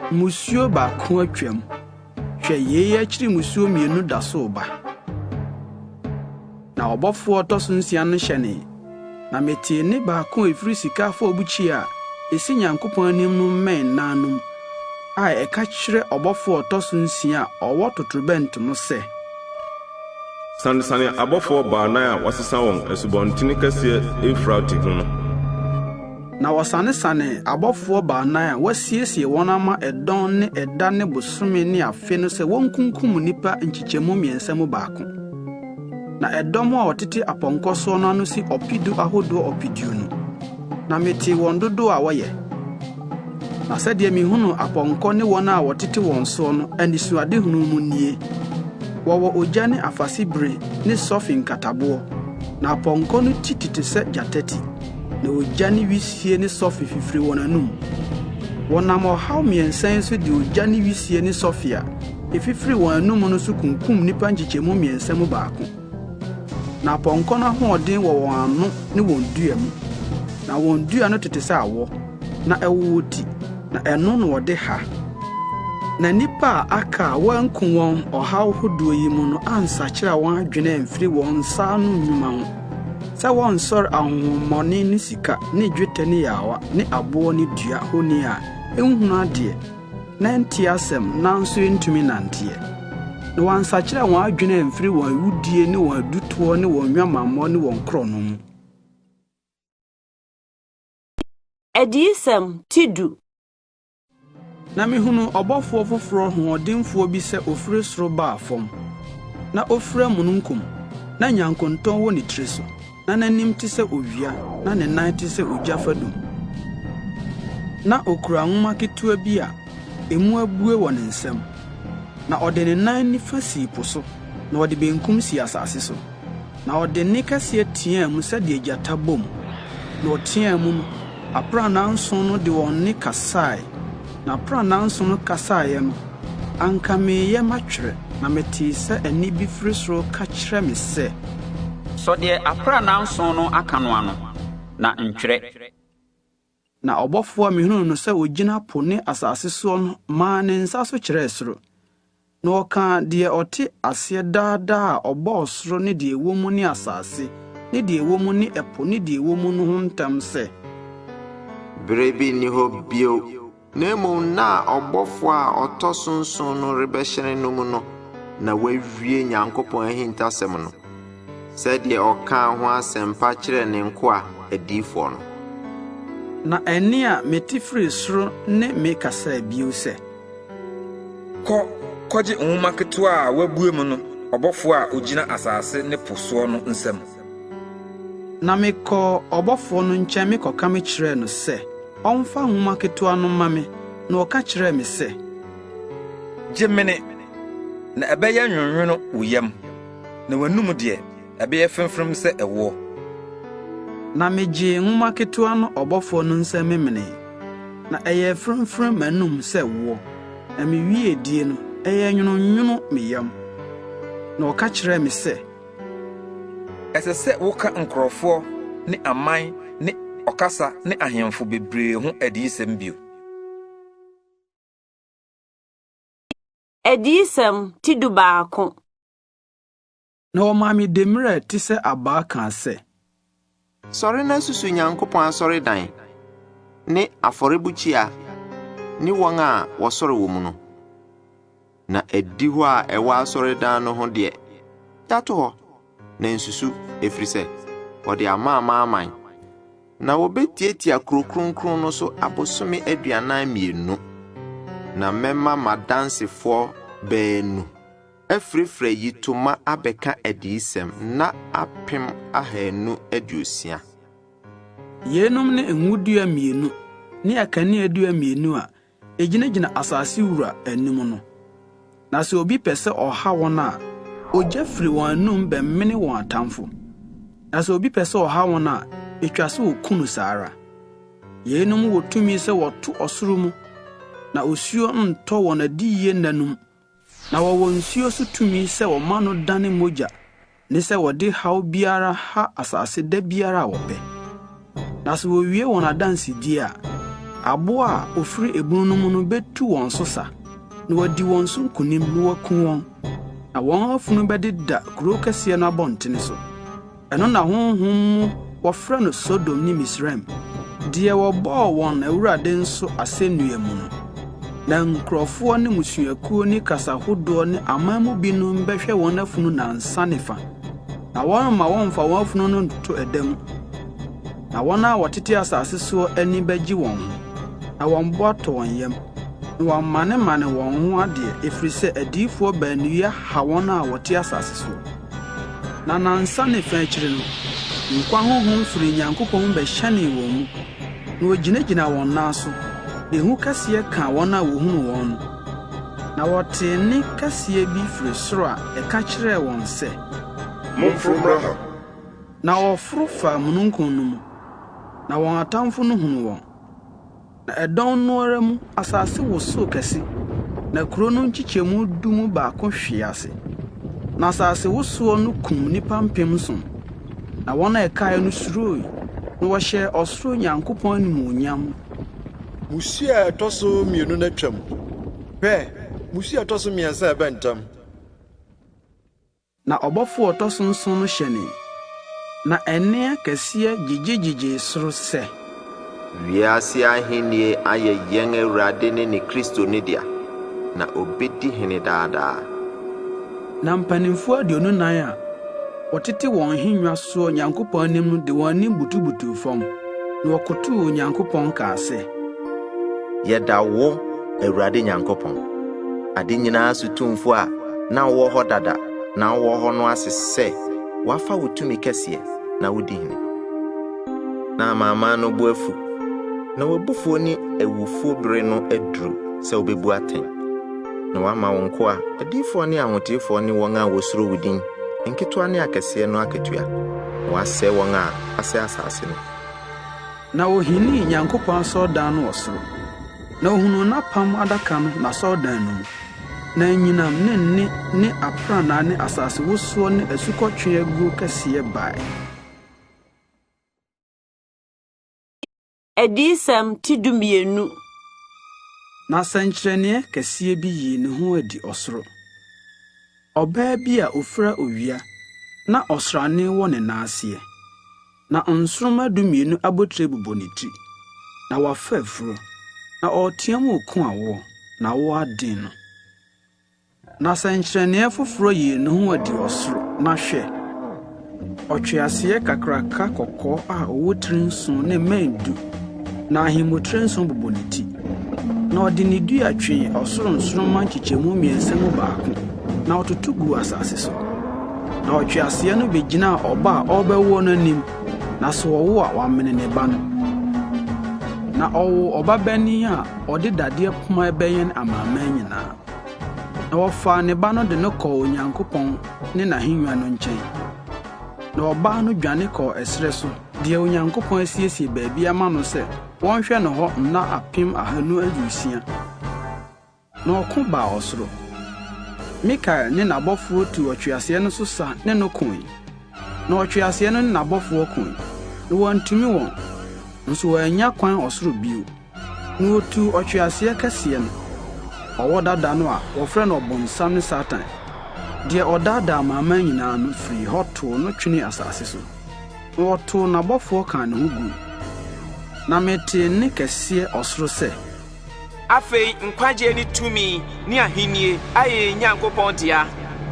Mmusuo baako atwam. Hwɛ, yei akyiri mmusuo mmienu da so reba. Na ɔbɔfo a ɔtɔ so nsia no hyɛnee, na metee nne baako a efiri sika afɔrebukyia a esi Nyankopɔn anim no mmɛn nan no mu a ɛka kyerɛ ɔbɔfo a ɔtɔ so nsia a ɔwɔ totorobɛnto no sɛ. Sanesane abɔfoɔ baanan a wɔasesa wɔn asubɔntene kɛseɛ Eufrate ho no. Na wɔsanesanee abɔfoɔ baanan a wɔasiesie wɔn ama ɛdɔn ne ɛda ne bosome ne afe no sɛ wonkunkum nnipa nkyekyɛmu mmiɛnsa mu baako. Na ɛdɔm a wɔtete apɔnkɔ soɔ no ano si ɔpedu ahodoɔ ɔpeduonu, na metee wɔn dodoɔ a wɔyɛ. Na sɛdeɛ mehunuu apɔnkɔ ne wɔn a wɔtete wɔn soɔ no anisoadehunu mu nie, Wɔwɔ ogya ne afasebire ne sɔfe nkataboɔ, na apɔnkɔ no ti tete sɛ gyata ti, na ogya ne wisie ne sɔfe fifiri wɔn anom. Wɔnam ɔhaw mmiɛnsa yi so de ogya ne wisie ne sɔfe a efifiri wɔn anom no so kunkum nnipa nkyekyɛmu mmiɛnsa mu baako. Na apɔnkɔ no ahoɔden wɔ wɔn ano ne wɔn dua mu. Na wɔn dua no tete sɛ awɔ, na ɛwowɔ ti, na ɛno na wɔde ha. Na nnipa a aka a wɔanku wɔn ɔhaw hodoɔ yi mu no ansakyera wɔn adwene amfiri wɔn nsa ano nnwuma ho, sɛ wɔnsɔre ahonhommɔne ne sika ne dwetɛ ne yaawa ne aboɔ ne dua honi a ɛnhunu adeɛ, na ɛnte asɛm nanso ɛntumi nnanteɛ. Na wɔansakyera wɔn adwene amfiri wɔn awudie ne wɔn adutoɔ ne wɔn nnwamammɔ ne wɔn korɔno mu. Adiyisɛm ti du. Na mehunuu ɔbɔfoɔ foforɔ hoɔdenfoɔ bi sɛ ɔfiri soro baa fam. Na ɔfira mununkum, na nyankontɔn wɔ ne tiri so. Na n'anim te sɛ owia, na ne nan te sɛ ogya fadum. Ná okura nwoma ketewa bi a emu abue wɔ ne nsam. Na ɔde ne nan nifa sii po so, na ɔde benkum sii asase so. Na ɔde nne kɛseɛ teɛɛ mu sɛdeɛ gyata bom. Na ɔteɛɛ mu no, aprannaa nson no de wɔn nne kasae. Na aprannaa nson no kasaeɛ no, anka mereyɛ matwerɛ, na metee sɛ ɛnne bi firi soro reka kyerɛ me sɛ. Sɔ deɛ aprannaa nson no aka no ano, na ntwerɛ. Na ɔbɔfoɔ a mehunuu no sɛ ɔgyina po ne asase soɔ no maa ne nsa so kyerɛɛ soro, na ɔkaa deɛ ɔte aseɛ daa daa a ɔbɔɔ soro ne deɛ ɛwɔ mu ne asase ne deɛ ɛwɔ mu ne ɛpo ne deɛ ɛwɔ mu no ho ntam sɛ. Berɛ bi nni hɔ bio Na mmom nna a ɔbɔfoɔ a ɔtɔ so nson no rebɛhyɛne no mu no na wawie Nyankopɔn ahintasɛm no, sɛdeɛ ɔkaa ho asɛmpa kyerɛɛ ne nkoa adiyifoɔ no. Na ɛnne a mete firii soro ne me kasaa bio sɛ. Kɔ kɔgye nwoma ketewa a wɔabue mu no ɔbɔfoɔ a ɔgyina asase ne po soɔ no nsam. Na mekɔɔ ɔbɔfoɔ no nkyɛn mekɔka mekyerɛɛ no sɛ ɔmfa nwoma ketewa no mma me, na ɔka kyerɛɛ me sɛ. Gye mene, na ɛbɛyɛ nwononwono wo yam, na w'anom deɛ, ɛbɛyɛ fremfrem sɛ ɛwoɔ. Na megyee nwoma ketewa no ɔbɔfoɔ no nsam memenee, na ɛyɛɛ fremfrem m'anom sɛ woɔ, na mewiee die no, ɛyɛɛ nwononwono me yam. Na ɔka kyerɛɛ me sɛ. Ɛsɛ sɛ woka nkurɔfoɔ ne aman ne ɔkasa ne ahemfo bebree ho adiyisɛm bio. Adiyisɛm ti dubaako. Na wɔmaa me demmire a ɛte sɛ abaa kaa sɛ. Sɔre na susu Nyankopɔn asɔredan ne afɔrebukyia ne wɔn a wɔsɔre wɔ mu no. Na adihɔ a ɛwɔ asɔredan no ho deɛ, gya to hɔ, na nsusu, ɛfiri sɛ wɔde ama amanaman. Na wɔbɛtiatia kuro kronkron no so abosome 42. Na mɛma m'adansefoɔ baanu afirafira ayitoma abɛka adiyisɛm nna 1260. Yeinom ne ngodua mmienu ne akaneadua mmienu a egyinagyina asase wura anim no. Na sɛ obi pɛ sɛ ɔha wɔn a, ogya firi wɔn anom bɛmene wɔn atamfo. Na sɛ obi pɛ sɛ ɔha wɔn a, etwa sɛ oku no saa ara. Yeinom wɔ tumi sɛ wɔto ɔsoro mu, na osuo ntɔ wɔn adiyie nna no mu, Na wɔwɔ nsuo so tumi sɛ wɔma no dane mogya ne sɛ wɔde haw biara ha asase da biara a wɔpɛ. Na sɛ wɔwie wɔn adansedie a, aboa a ɔfiri ebunu no mu no bɛtu wɔn so sa, na wadi wɔn so nkonim na waku wɔn, na wɔn afunu bɛdeda kuro kɛseɛ no abɔntene so. Ɛno na honhom mu wɔfrɛ no Sodom ne Misraim, deɛ wɔbɔɔ wɔn Awurade nso asɛnnua mu no. Na nkurɔfoɔ ne mmusuakuo ne kasa hodoɔ ne aman mu binom bɛhwɛ wɔn afunu nnansa ne fa, na wɔremma wɔmfa wɔn afunu no nto ɛda mu. Na wɔn a wɔtete asase soɔ ani bɛgye wɔn ho, na wɔn bo atɔ wɔn yam, na wɔamanemane wɔn ho adeɛ, ɛfiri sɛ adiyifoɔ baanu yi aha wɔn a wɔte asase soɔ. Na nnansa ne fa akyiri no, nkwa honhom firii Nyankopɔn mu bɛhyɛnee wɔn mu, na wɔgyinagyinaa wɔn nan so, na ehu kɛseɛ kaa wɔn a wɔhunuu wɔn no. Na wɔtee nne kɛseɛ bi firi soro a ɛka kyerɛɛ wɔn sɛ. Momforo mmra ha! Na wɔforo faa mununkum no mu, na wɔn atamfo no hunuu wɔn. Na ɛdɔn no ara mu asase wosoo kɛse, na kurow no nkyekyɛmu du mu baako hwee ase. Na asasewosoɔ no kum nnipa 7000, na wɔn a ɛkae no suroe, na wɔhyɛɛ ɔsoro Nyankopɔn animuonyam. Mmusua a ɛtɔ so mmienu no atwam. Hwɛ, mmusua a ɛtɔ so mmiɛnsa reba ntɛm. Na ɔbɔfo a ɔtɔ so nson no hyɛnee, na ɛnne akɛseɛ gyigye-gyigyee soro sɛ. Wiase ahenni ayɛ yɛn Awurade ne ne Kristo no dea, na obedi hene daa daa. Na mpanimfoɔ 24 a wɔtete wɔn nhennwa soɔ Nyankopɔn anim no de wɔn anim butubutuu fam, na wɔkotoo Onyankopɔn kaa sɛ. Yɛda wo, Awurade Nyankopɔn, ade nyinaa so tumfoɔ a na wowɔ hɔ dada na wowɔ hɔ no ase sɛ woafa wo tumi kɛseɛ na wodi hene. Na amanaman no bo afu, na w'abufuo ne awufoɔ bere no aduru sɛ wobɛbu atɛn, na woama wo nkoa, adiyifoɔ ne ahoteefoɔ ne wɔn a wɔsuro wo din, nketewa ne akɛseɛ no akatua, na woasɛe wɔn a wɔasɛe asase no. Na ohinii Nyankopɔn asɔredan no wɔ soro, na ohunuu n'apam adaka no n'asɔredan no mu. Na anyinam ne nne ne aprannaa ne asasewosoɔ ne asukɔtweaa kɛseɛ bae. Adiyisɛm ti 12. Na sɛnkyerɛnneɛ kɛseɛ bi yii ne ho adi ɔsoro. Ɔbaa bi a ɔfira owia na ɔsrane wɔ ne nan aseɛ, na nsoromma 12 abotire bobɔ ne ti, na wafa afuro, na ɔreteam reko awoɔ, na awoɔ aden no. Na sɛnkyerɛnneɛ foforɔ yii ne ho adi ɔsoro, na hwɛ, ɔtweaseɛ kakraka kɔkɔɔ a ɔwɔ tiri nson ne mmɛn du, na ahemmotire nson bobɔ ne ti. Na ɔde ne dua twee ɔsoro nsoromma nkyekyɛmu mmiɛnsa mu baako, na ɔtoto guu asase so. Na ɔtweaseɛ no bɛgyinaa ɔba a ɔrebɛwoɔ no anim, na sɛ ɔwo a, wamene ne ba no. Na ɔwoo ɔbabanin a ɔde dadeɛ poma rebɛyɛn amanaman nyinaa. Na wɔfaa ne ba no de no kɔɔ Onyankopɔn ne n'ahennwa no nkyɛn. Na ɔbaa no dwane kɔɔ ɛserɛ so, deɛ Onyankopɔn asiesie baabi ama no sɛ wɔnhwɛ no hɔ nna 1260. Na ɔko baa ɔsoro. Mikael ne n'abɔfoɔ tuu ɔtweaseɛ no so sa ne no koe. Na ɔtweaseɛ no ne n'abɔfoɔ koe, na wɔantumi wɔn, nso wɔannya kwan ɔsoro bio. Na wotuu ɔtweaseɛ kɛseɛ no, ɔwɔ dada no a wɔfrɛ no Ɔbonsam ne Satan, deɛ ɔdaadaa amanaman nyinaa no firii hɔ too no twenee asase so, na wɔtoo n'abɔfoɔ kaa ne ho gui. Na metee nne kɛseɛ ɔsoro sɛ. Afei nkwagyeɛ ne tumi ne ahennie ayɛ yɛn Nyankopɔn dea,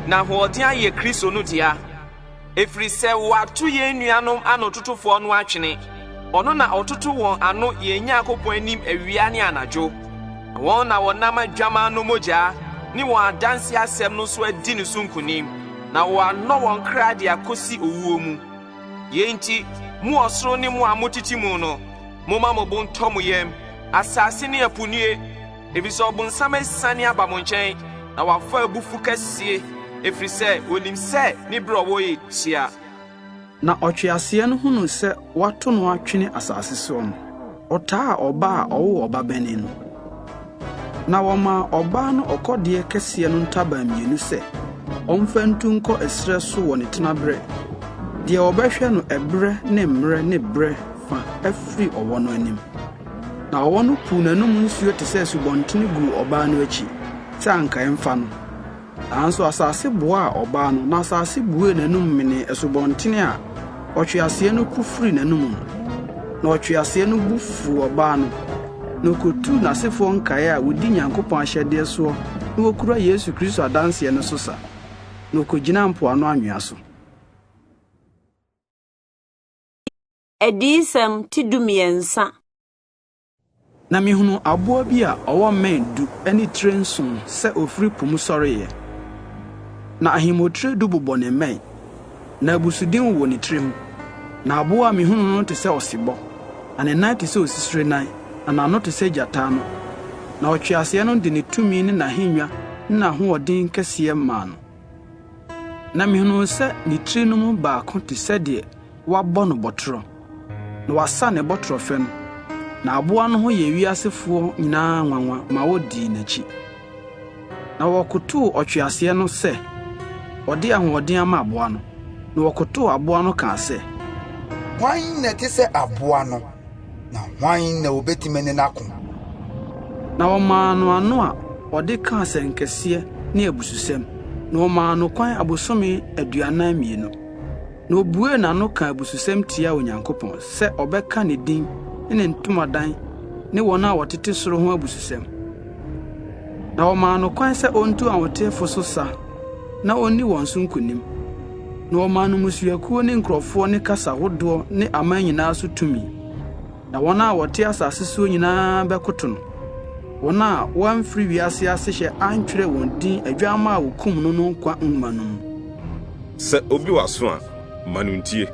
na ahoɔden ayɛ Kristo no dea. Ɛfiri sɛ wɔato yɛn nuanom anototofoɔ no atwene. Ɔno na ɔtoto wɔn ano yɛn Nyankopɔn anim awia ne anadwo. Na wɔn na wɔnam Adwammaa no mogya ne wɔn adanseɛ asɛm no so adi ne so nkonim, na wɔannɔ wɔn kra de akɔsi owuo mu. Yei nti, mo ɔsoro ne mo a motete mu no, momma mo bo ntɔ mo yam, asase ne ɛpo nnue! Efisɛ ɔbonsam asiane aba mo nkyɛn, na wafa abufuw kɛse, ɛfiri sɛ onim sɛ ne bere a ɔwɔ yɛ tia. Na ɔtweaseɛ no hunuu sɛ wɔato no atwene asase soɔ no, ɔtaa ɔbaa a ɔwoo ɔbabanin no. Na wɔmaa ɔbaa no ɔkɔdeɛ kɛseɛ no ntaban mmienu sɛ ɔmfa ntu nkɔ ɛserɛ so wɔ ne tenaberɛ, deɛ wɔbɛhwɛ no ɛberɛ ne mmerɛ ne berɛ fa afiri ɔwɔ no anim. Na ɔwɔ no puw n'anom nsuo te sɛ asubɔnten guu ɔbaa no akyi sɛ anka ɛmfa no. Nanso asase boaa ɔbaa no, na asase buee n'anom menee asubɔnten a ɔtweaseɛ no pu firii n'anom no. Na ɔtweaseɛ no bo fuu ɔbaa no, Na ɔkɔtuu n'asefoɔ nkaeɛ a wɔdi Nyankopɔn ahyɛdeɛ soɔ na wɔkura Yesu Kristo adanseɛ no so sa, na ɔkɔgyinaa mpoano anwea so. Adiyisɛm ti 13. Na mihunuu aboa bi a ɔwɔ mmɛn du ne tire nson sɛ ofiri po mu sɔreeɛ. Na ahemmotire du bobɔ ne mmɛn, na abusudin wowɔ ne tiri ho. Na aboa a mihunuu no te sɛ ɔsebɔ, na ne nan te sɛ osisire nan, na n'ano te sɛ gyata ano. Na ɔtweaseɛ no de ne tumi ne n'ahennwa ne n'ahoɔden kɛseɛ maa no. Na mihunuu sɛ ne tiri no mu baako te sɛ deɛ wɔabɔ no bɔtorɔ, na wɔasa ne bɔtorɔfɛ no, na aboa no ho yɛɛ wiasefoɔ nyinaa nwanwa ma wodii n'akyi. Na wɔkotow ɔtweaseɛ no sɛ ɔde ahoɔden ama aboa no, na wɔkotow aboa no kaa sɛ. Hwan na ɛte sɛ aboa no, na hwan na obetumi ne no ako? Na wɔmaa no ano a ɔde ka asɛnkɛseɛ ne abususɛm, na wɔmaa no kwan abosome 42. Na obuee n'ano kaa abususɛm tiaa Onyankopɔn sɛ ɔbɛka ne din ne ne ntomadan ne wɔn a wɔtete soro ho abususɛm. Na wɔmaa no kwan sɛ ontu ahotefo so sa na onni wɔn so nkonim. Na wɔmaa no mmusuakuo ne nkurɔfoɔ ne kasa hodoɔ ne aman nyinaa so tumi. Na wɔn a wɔte asase soɔ nyinaa bɛkoto no, wɔn a wɔamfiri wiase asehyɛ antwerɛ wɔn din Adwammaa a wɔkum no no nkwa nwoma no mu. Sɛ obi wɔ aso a, ma no ntie.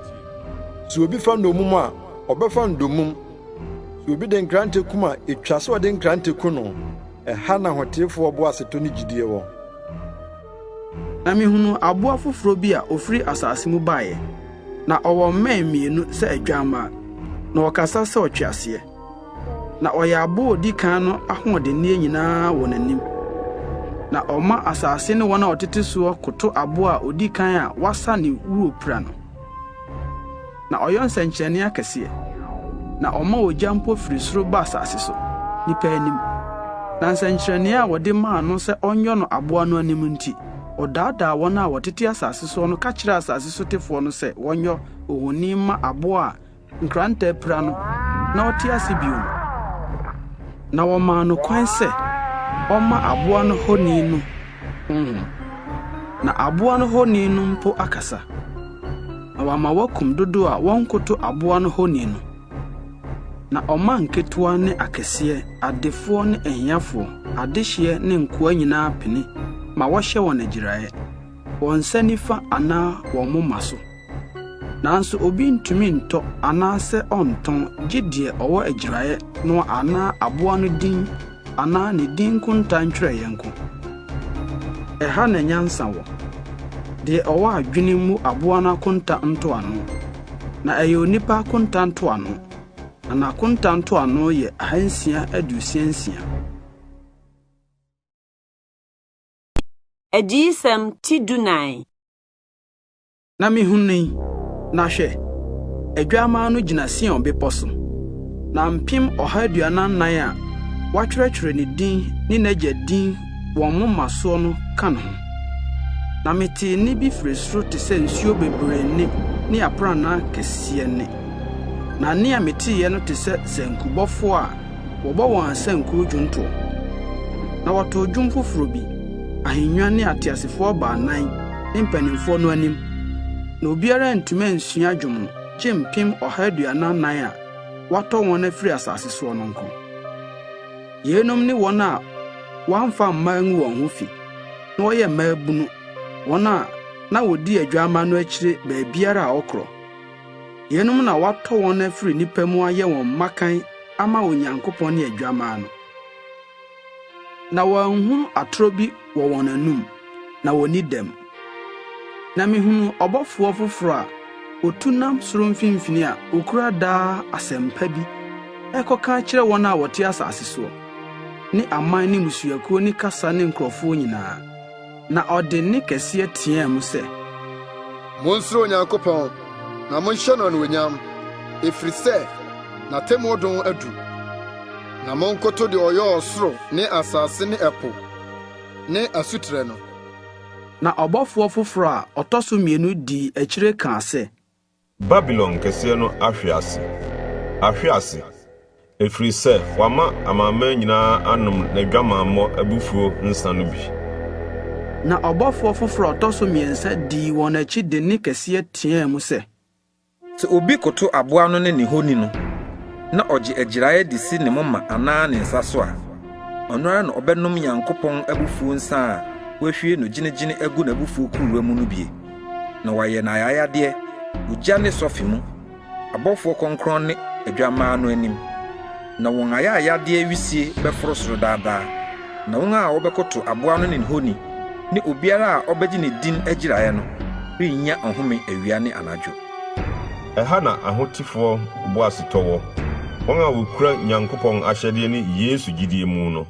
Sɛ obi fa nnommum a, ɔbɛfa nnommum. Sɛ obi de nkrante kum a, etwa sɛ ɔde nkrante ku no. Ɛha na ahoteefoɔ boasetɔ ne gyidie wɔ. Na mihunuu aboa foforo bi a ofiri asase mu baeɛ. Na ɔwɔ mmɛn mmienu sɛ adwammaa, na ɔkasa sɛ ɔtweaseɛ. Na ɔyɛ aboa a odi kan no ahoɔdenneɛ nyinaa wɔ n'anim. Na ɔma asase ne wɔn a wɔtete soɔ koto aboa a odi kan a wɔasa ne wuopira no. Na ɔyɔ nsɛnkyerɛnne akɛseɛ, na ɔma ogya mpo firi soro ba asase so, nnipa anim. Na nsɛnkyerɛnne a wɔde maa no sɛ ɔnyɔ no aboa no anim nti, ɔdaadaa wɔn a wɔtete asase soɔ no ka kyerɛɛ asase sotefoɔ no sɛ wɔnyɔ ohoni mma aboa a nkrantɛ apira no na ɔte ase bio no. Na wɔmaa no kwan sɛ ɔmma aboa no honi no honhom, na aboa no honi no mpo akasa, na wama wɔakum dodow a wɔnkoto aboa no honi no. Na ɔma nketewa ne akɛseɛ, adefoɔ ne ahiafoɔ, adehyeɛ ne nkoa nyinaa pene ma wɔhyɛ wɔn agyiraeɛ, wɔn nsa nifa anaa wɔn moma so. Nanso obi ntumi ntɔ anaasɛ ɔntɔn gye deɛ ɔwɔ agyiraeɛ no anaa aboa no din anaa ne din nkonta ntwerɛeɛ nko. Ɛha na nyansa wɔ. Deɛ ɔwɔ adwene mmu aboa no akonta ntoano, na ɛyɛ onipa akonta ntoano, na n'akonta ntoano yɛ 666. Adiyisɛm ti 14. Na mihunui, na hwɛ, Adwammaa no gyina Sion bepɔ so, na 144,000 a wɔatwerɛtwerɛ ne din ne n'Agya din wɔn moma soɔ no ka ne ho. Na metee nne bi firi soro te sɛ nsuo bebree nne ne aprannaa kɛseɛ nne. Na nne a meteeɛ no te sɛ sankubɔfoɔ a wɔbɔ wɔn asankuo dwontoɔ. Na wɔtoo dwom foforɔ bi, ahennwa ne ateasefoɔ baanan ne mpanimfoɔ no anim. Na obiara antumi ansua dwom no, gye 144,000 a wɔatɔ wɔn afiri asase soɔ no nko. Yeinom ne wɔn a wɔamfa mma angu wɔn ho fi, na wɔyɛ mmaabunu, wɔn a na wɔdi Adwammaa no akyire baabiara a ɔkorɔ. Yeinom na wɔatɔ wɔn afiri nnipa mu ayɛ wɔn mmakan ama Onyankopɔn ne Adwammaa no. Na wɔanhunu atorɔ bi wɔ wɔn anom, na wɔnni dɛm. Na mihunuu ɔbɔfoɔ foforo a otu nam soro mfimfini a okura daa asɛmpa bi rekɔka akyerɛ wɔn a wɔte asase soɔ, ne aman ne mmusuakuo ne kasa ne nkurɔfoɔ nyinaa. Na ɔde nne kɛseɛ teɛɛ mu sɛ. Monsuro Onyankopɔn, na monhyɛ no anuonyam, ɛfiri sɛ n'atemmuo dɔn adu. Na monkoto deɛ ɔyɔɔ ɔsoro ne asase ne ɛpo ne asutire no. Na ɔbɔfoɔ foforɔ a ɔtɔ so mmienu dii akyire kaa sɛ. Babilon kɛseɛ no ahwe ase! Ahwe ase! Ɛfiri sɛ wama amanaman nyinaa anom n'adwamammɔ abufuo nsã no bi. Na ɔbɔfoɔ foforɔ a ɔtɔ so mmiɛnsa dii wɔn akyi de nne kɛseɛ teaa mu sɛ. Sɛ obi koto aboa no ne ne honi no, na ɔgye agyiraeɛ de si ne moma anaa ne nsa so a, ɔno ara na ɔbɛnom Nyankopɔn abufuo nsã a wahwie no gyenegyene agu n'abufuo kuruwa mu no bie, na wɔayɛ no ayayadeɛ, ogya ne sɔfe mu, abɔfoɔ kronkron ne Adwammaa no anim. Na wɔn ayayadeɛ wisie bɛforo soro daa daa, na wɔn a wɔbɛkoto aboa no ne ne honi, ne obiara a ɔbɛgye ne din agyiraeɛ no, rennya ɔhome awia ne anadwo. Ɛha na ahotefoɔ boasetɔ wɔ, wɔn a wɔkura Nyankopɔn ahyɛdeɛ ne Yesu gyidie mu no.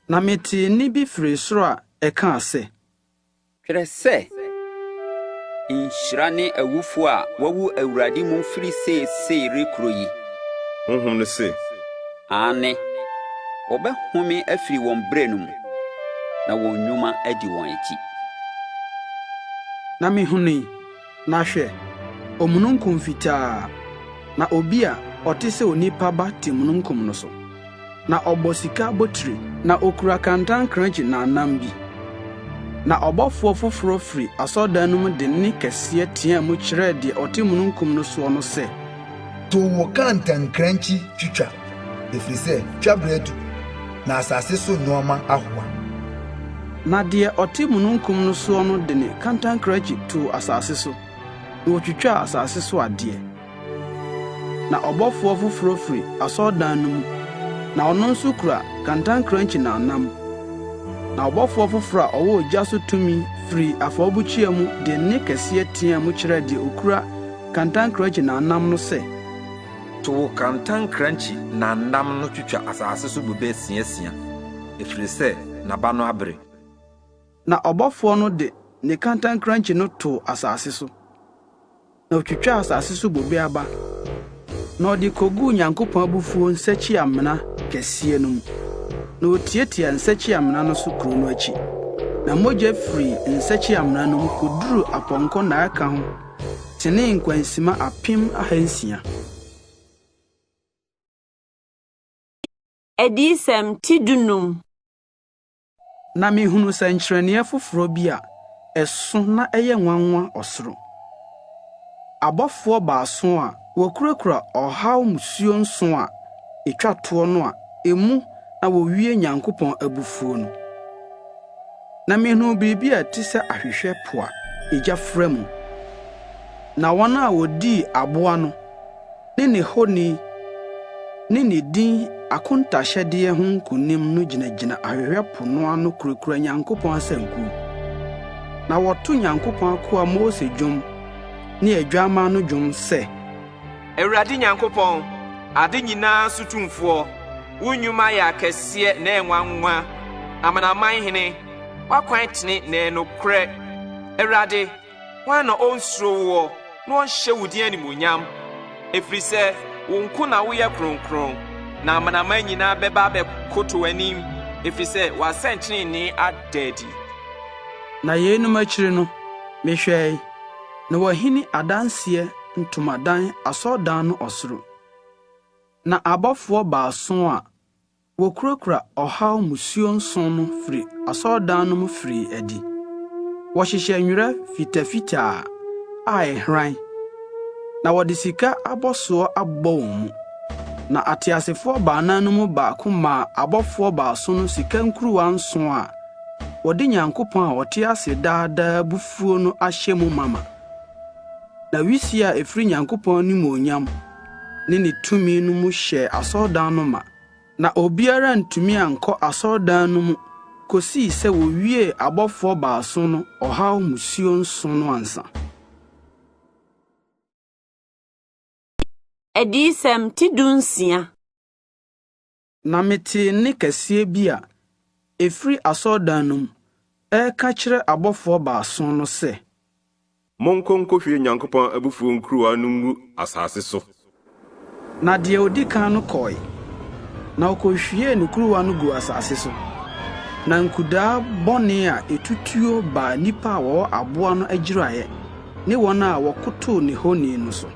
Na metee nne bi firii soro a ɛkaa sɛ. Twerɛ sɛ, Nhyira ne awufoɔ a wɔawu Awurade mu firi seesei rekorɔ yi. Honhom no se. Aane, wɔbɛhome afiri wɔn brɛ no mu, na wɔn nnwuma adi wɔn akyi. Na mehunui, na hwɛ, omununkum fitaa, na obi a ɔte sɛ onipa ba te mununkum no so. Na ɔbɔ sika abotiri, na okura kantankrankyi nnamnam bi. Na ɔbɔfoɔ foforɔ firi asɔredan no mu de nne kɛseɛ teaa mu kyerɛɛ deɛ ɔte mununkum no soɔ no sɛ. To wo kantankrankyi twitwa, ɛfiri sɛ twaberɛ adu, na asase so nnoɔma ahoa. Na deɛ ɔte mununkum no soɔ no de ne kantankrankyi too asase so, na wɔtwitwaa asase so adeɛ. Na ɔbɔfoɔ foforɔ firi asɔredan no mu, na ɔno nso kura kantankrankyi nnamnam. Na ɔbɔfoɔ foforɔ a ɔwɔ ogya so tumi firii afɔrebukyia mu de nne kɛseɛ teaa mu kyerɛɛ deɛ ɔkura kantankrankyi nnamnam no sɛ. To wo kantankrankyi nnamnam no twitwa asase so bobe asia asia, ɛfiri sɛ n'aba no abere. Na ɔbɔfoɔ no de ne kantankrankyi no too asase so, na otwitwaa asase so bobe aba, na ɔde koguu Nyankopɔn abufuo nsakyi-amena kɛseɛ no mu. Na otiatiaa nsakyi-amena no so kuro no akyi, na mogya firii nsakyi-amena no mu kɔduruu apɔnkɔ nnareka ho tenee nkwansima 6,000. Adiyisɛm ti 15. Na mihunuu sɛnkyerɛnneɛ foforɔ bi a ɛso na ɛyɛ nwanwa ɔsoro. Abɔfoɔ baason a wɔkurakura ɔhaw mmusuo nson a etwa toɔ no a emu na wɔwie Nyankopɔn abufuo no. Na mihunuu biribi a ɛte sɛ ahwehwɛ po a egya fra mu. Na wɔn a wɔdii aboa no ne ne honi ne ne din akontahyɛdeɛ ho nkonim no gyinagyina ahwehwɛ po no ano kurakura Nyankopɔn asankuo. Na wɔto Nyankopɔn akoa Mose dwom ne Adwammaa no dwom sɛ. Awurade Nyankopɔn, ade nyinaa so tumfoɔ, wo nnwuma yɛ akɛseɛ na ɛyɛ nwanwa. Amanaman Hene, w'akwan tene na ɛyɛ nokorɛ. Awurade, Hwan na ɔnsuro woɔ na ɔnhyɛ wo din animuonyam? Ɛfiri sɛ wo nko na woyɛ kronkron, na amanaman nyinaa bɛba abɛkoto w'anim, ɛfiri sɛ w'asɛntenenee ada adi. Na yeinom akyiri no, mehwɛe, na wɔahini adanseɛ ntomadan asɔredan no ɔsoro, na abɔfoɔ baason a Wɔkurakura ɔhaw mmusuo nson no firi asɔredan no mu firii adi. Wɔhyehyɛ nwera fitafitaa a ɛhran, na wɔde sika abɔsoɔ abobɔ wɔn mu. Na ateasefoɔ baanan no mu baako maa abɔfoɔ baason no sika nkuruwa nson a wɔde Nyankopɔn a ɔte ase daa daa abufuo no ahyɛ mu mama. Na wisie a ɛfiri Nyankopɔn animuonyam ne ne tumi no mu hyɛɛ asɔredan no ma. Na obiara antumi ankɔ asɔredan no mu kosii sɛ wowiee abɔfoɔ baason no ɔhaw mmusuo nson no ansa. Adiyisɛm ti 16. Na metee nne kɛseɛ bi a ɛfiri asɔredan no mu reka kyerɛ abɔfoɔ baason no sɛ. Monkɔ nkohwie Nyankopɔn abufuo nkuruwa no ngu asase so. Na deɛ ɔdi kan no kɔe, na ɔkɔhwiee ne kuruwa no guu asase so. Na nkudaa bɔne a ɛtutuo baa nnipa a wɔwɔ aboa no agyiraeɛ ne wɔn a wɔkotoo ne honi no so.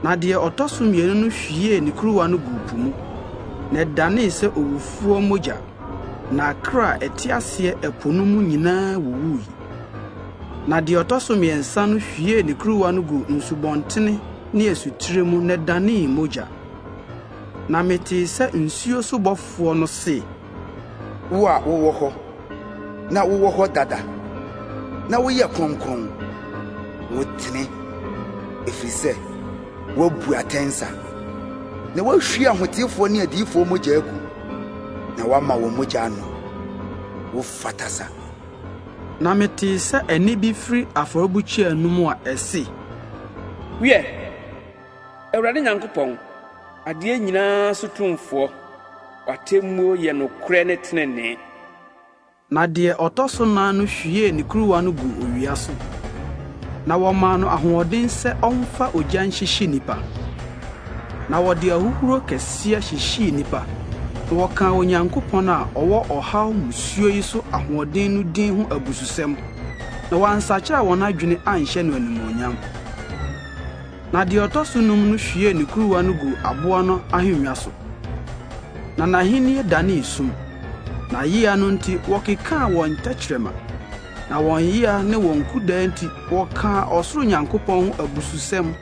Na deɛ ɔtɔ so mmienu no hwiee ne kuruwa no guu po mu, na ɛdanee sɛ owufoɔ mogya, na akra a ɛte aseɛ ɛpo no mu nyinaa wuwui. Na deɛ ɔtɔ so mmiɛnsa no hwiee ne kuruwa no guu nsubɔntene ne asutire mu na ɛdanee mogya. Na metee sɛ nsuo so bɔfoɔ no se, Wo a wowɔ hɔ, na wowɔ hɔ dada, na woyɛ kronkron, wotene, ɛfiri sɛ woabu atɛn sa, na woahwie ahoteefoɔ ne adiyifoɔ mogya agu, na woama wɔn mogya anom. Wofata sa. Na metee sɛ ɛnne bi firi afɔrebukyia no mu a ɛse, Wiɛ, Awurade Nyankopɔn, adeɛ nyinaa so tumfoɔ, w'atemmuo yɛ nokorɛ ne tenenee. Na deɛ ɔtɔ so nan no hwiee ne kuruwa no guu owia so, na wɔmaa no ahoɔden sɛ ɔmfa ogya nhyehye nnipa. Na wɔde ahuhuro kɛseɛ hyehyee nnipa, na wɔkaa Onyankopɔn a ɔwɔ ɔhaw mmusuo yi so ahoɔden no din ho abususɛm, na wɔansakyera wɔn adwene anhyɛ no animuonyam. Na deɛ ɔtɔ so num no hwiee ne kuruwa no guu aboa no ahennwa so, na n'ahennie danee sum. Na yea no nti wɔkekaa wɔn tɛkyerɛma, na wɔn yea ne wɔn kudaa nti wɔkaa ɔsoro Nyankopɔn ho abususɛm,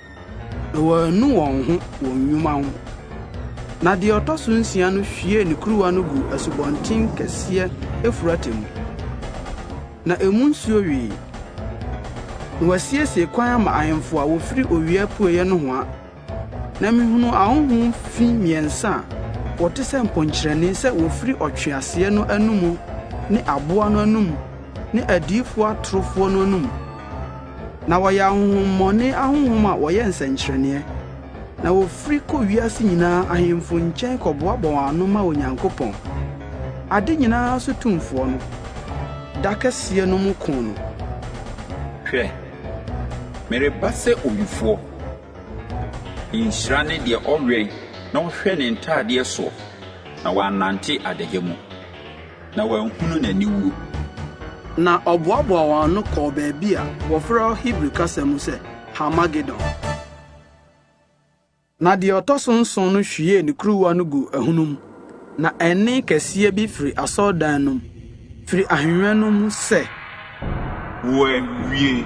na wɔannu wɔn ho wɔn nnwuma ho. Na deɛ ɔtɔ so nsia no hwiee ne kuruwa no guu asubɔnten kɛseɛ Eufrate mu. Na emu nsuo wee. Na wɔasiesie kwan ama ahemfo a wɔfiri owia apueeɛ nohoa. Na mehunuu ahonhom fi mmiɛnsa a wɔte sɛ mponkyerɛne sɛ wɔfiri ɔtweaseɛ no anomu ne aboa no anomu ne adiyifoɔ atorofoɔ no anomu. Na wɔyɛ ahonhommɔne ahonhom a wɔyɛ nsɛnkyerɛnneɛ, na wɔfiri kɔ wiase nyinaa ahemfo nkyɛn kɔboaboa wɔn ano ma Onyankopɔn, ade nyinaa so tumfoɔ no, da kɛseɛ no mu ko no. Hwɛ, mereba sɛ owifoɔ. Nhyira ne deɛ ɔwɛn na ɔhwɛ ne ntadeɛ soɔ, na wannante adagya mu, na wanhunu n'aniwuo. Na ɔboaboaa wɔn ano kɔɔ baabi a wɔfrɛ hɔ Hebri kasa mu sɛ Harmagedon. Na deɛ ɔtɔ so nson no hwiee ne kuruwa no guu ahunum, na ɛnne kɛseɛ bi firi asɔredan no mu, firi ahennwa no mu sɛ. Wɔawie!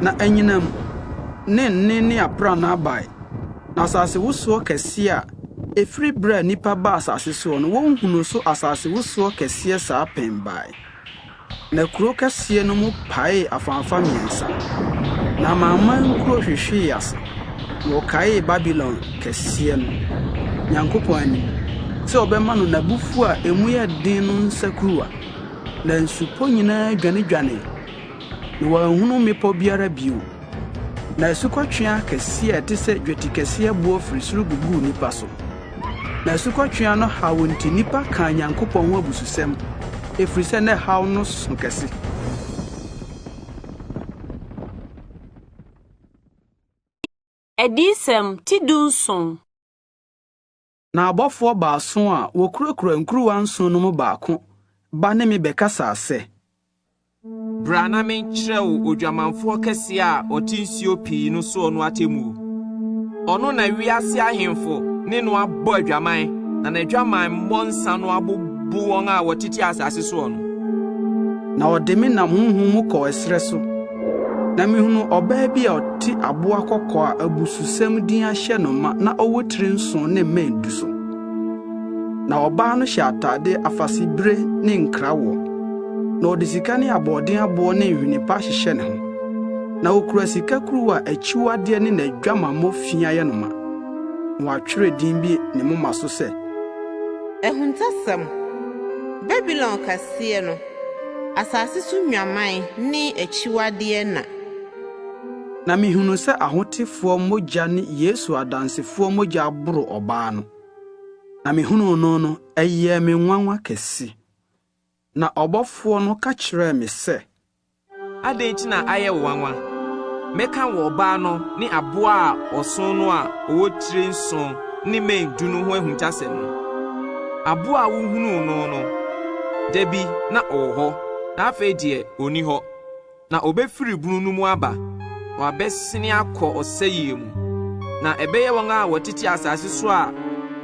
Na anyinam ne nne ne aprannaa bae, na asasewosoɔ kɛseɛ a ɛfiri berɛ a nnipa baa asase soɔ no wɔnhunuu so asasewosoɔ kɛseɛ saa pɛn bae. Na kuro kɛseɛ no mu paee afaafa mmiɛnsa, na amanaman nkuro hwehwee ase, na wɔkaee Babilon kɛseɛ no, Nyankopɔn anim, sɛ ɔbɛma no n'abufuo a emu yɛ den no nsa kuruwa. Na nsupɔ nyinaa dwanedwanee, na wɔanhunu mmepɔ biara bio. Na asukɔtweaa kɛseɛ a ɛte sɛ dwetikɛseɛ boɔ firi soro guguu nnipa so. Na asukɔtweaa no haw nti nnipa kaa Nyankopɔn ho abususɛm, ɛfiri sɛ na ɛhaw no so kɛse. Adiyisɛm ti 17. Na abɔfoɔ baason a wɔkurakura nkuruwa nson no mu baako ba ne me bɛkasaa sɛ. Bra na menkyerɛ wo odwamanfoɔ kɛseɛ a ɔte nsuo pii no soɔ no atemmuo. Ɔno na wiase ahemfo ne no abɔ adwaman, na n'adwamammɔ nsa no abobo wɔn a wɔtete asase soɔ no. Na ɔde me nam honhom mu kɔɔ ɛserɛ so, na mihunuu ɔbaa bi a ɔte aboa kɔkɔɔ a abususɛm din ahyɛ no ma na ɔwɔ tiri nson ne mmɛn du so. Na ɔbaa no hyɛ atade afasebire ne nkrawoɔ, na ɔde sika ne aboɔden aboɔ ne nhwene pa ahyehyɛ ne ho. Na okura sika kuruwa a akyiwadeɛ ne n'adwamammɔ fi ayɛ no ma. Na wɔatwerɛ din bi ne moma so sɛ. Ahuntasɛm, Babilon kɛseɛ no, asase so nnwaman ne akyiwadeɛ na. Na mihunuu sɛ ahotefoɔ mogya ne Yesu adansefoɔ mogya aboro ɔbaa no. Na mihunuu no no, ɛyɛɛ me nwanwa kɛse. Na ɔbɔfoɔ no ka kyerɛɛ me sɛ. Adɛn nti na ayɛ wo nwanwa? Mɛka wo ɔbaa no ne aboa a ɔsõ no a ɔwɔ tire nson ne mmɛn du no ho ahuntasɛm no. Aboa a wuhunuu no no, da bi na ɔwɔ hɔ, na afei deɛ onni hɔ, na obefiri bunu no mu aba, na wabɛsene akɔ ɔsɛeɛ mu. Na ɛbɛyɛ wɔn a wɔtete asase so a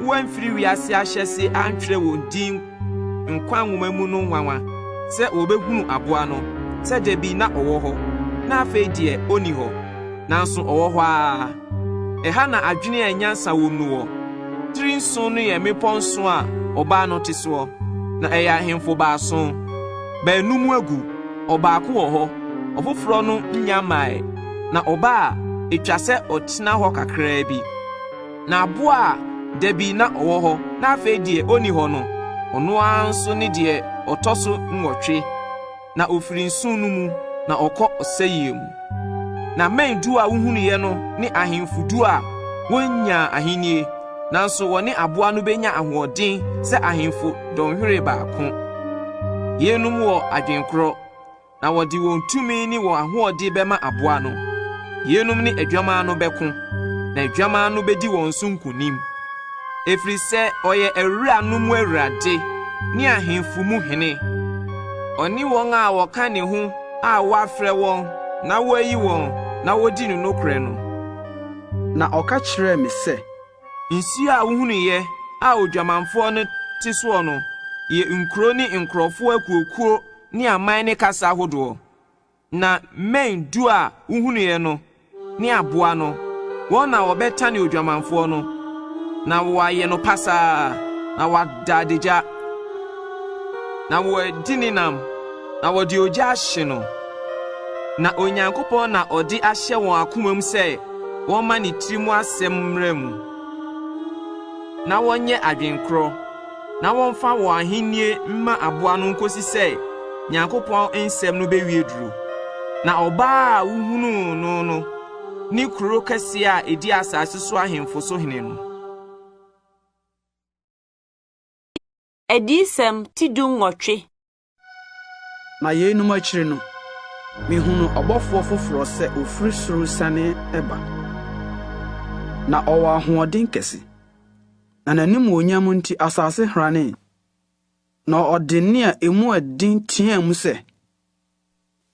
wɔamfiri wiase ahyɛse antwerɛ wɔn din nkwa nwoma mu no nwanwa sɛ wɔbɛhunu aboa no sɛ da bi na ɔwɔ hɔ, na afei deɛ ɔnni hɔ, nanso ɔwɔ hɔ ara. Ɛha na adwene a nyansa wom no wɔ. Tiri nson no yɛ mmepɔ nson a ɔbaa no te soɔ, na ɛyɛ ahemfo baason. Baanum agu, ɔbaako wɔ hɔ, ɔfoforɔ no nnya mmae, na ɔba a, etwa sɛ ɔtena hɔ kakraa bi. Na aboa a da bi na ɔwɔ hɔ na afei deɛ ɔnni hɔ no, ɔno ara nso ne deɛ ɔtɔ so nwɔtwe, na ɔfiri nson no mu, na ɔkɔ ɔsɛeɛ mu. Na mmɛn du a wohunuiɛ no ne ahemfo du a wonnyaa ahennie, nanso wɔne aboa no benya ahoɔden sɛ ahemfo dɔnhwere baako. Yeinom wɔ adwenkorɔ, na wɔde wɔn tumi ne wɔn ahoɔden bɛma aboa no. Yeinom ne Adwammaa no bɛko, na Adwammaa no bedi wɔn so nkonim, ɛfiri sɛ ɔyɛ awuranom mu Awurade ne ahemfo mu Hene. Ɔne wɔn a wɔka ne ho a wɔafrɛ wɔn na wɔayi wɔn na wodi no nokorɛ no. Na ɔka kyerɛɛ me sɛ. Nsuo a wohunuiɛ a odwamanfoɔ no te soɔ no yɛ nkuro ne nkurɔfoɔ akuakuo ne aman ne kasa ahodoɔ. Na mmɛn du a wohunuiɛ no ne aboa no, wɔn na wɔbɛtane odwamanfoɔ no, na wɔayɛ no pasaa, na wada adagya, na wɔadi ne nam, na wɔde ogya ahye no. Na Onyankopɔn na ɔde ahyɛ wɔn akoma mu sɛ wɔmma ne tirim asɛm mmra mu, na wɔnyɛ adwenkorɔ, na wɔmfa wɔn ahenni mma aboa no nkosi sɛ Nyankopɔn nsɛm no bewie duru. Na ɔbaa a wohunuu no no ne kuro kɛseɛ a edi asase so ahemfo so hene no. Adiyisɛm ti 18. Na yeinom akyiri no, mihunuu ɔbɔfoɔ foforɔ sɛ ofiri soro resiane ba. Na ɔwɔ ahoɔden kɛse, na n'animuonyam nti asase hranee. Na ɔde nne a emu yɛ den teɛɛ mu sɛ.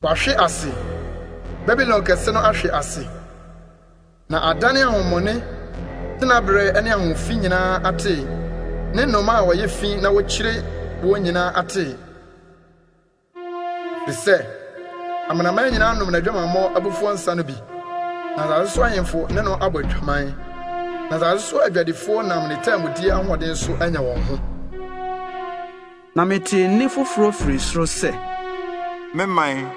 Wahwe ase! Babilon Kɛse no ahwe ase! Na adane ahonhommɔne tenaberɛ ne ahonhom fi nyinaa atee, ne nnomaa a wɔyɛ fi na wokyiri wɔn nyinaa atee, ɛfiri sɛ amanaman nyinaa anom n'adwamammɔ abufuo nsa no bi, na asase so ahemfo ne no abɔ adwaman, na asase so adwadifoɔ nam ne taamudie ahoɔden so anya wɔn ho. Na metee nne foforɔ firii soro sɛ. Me man,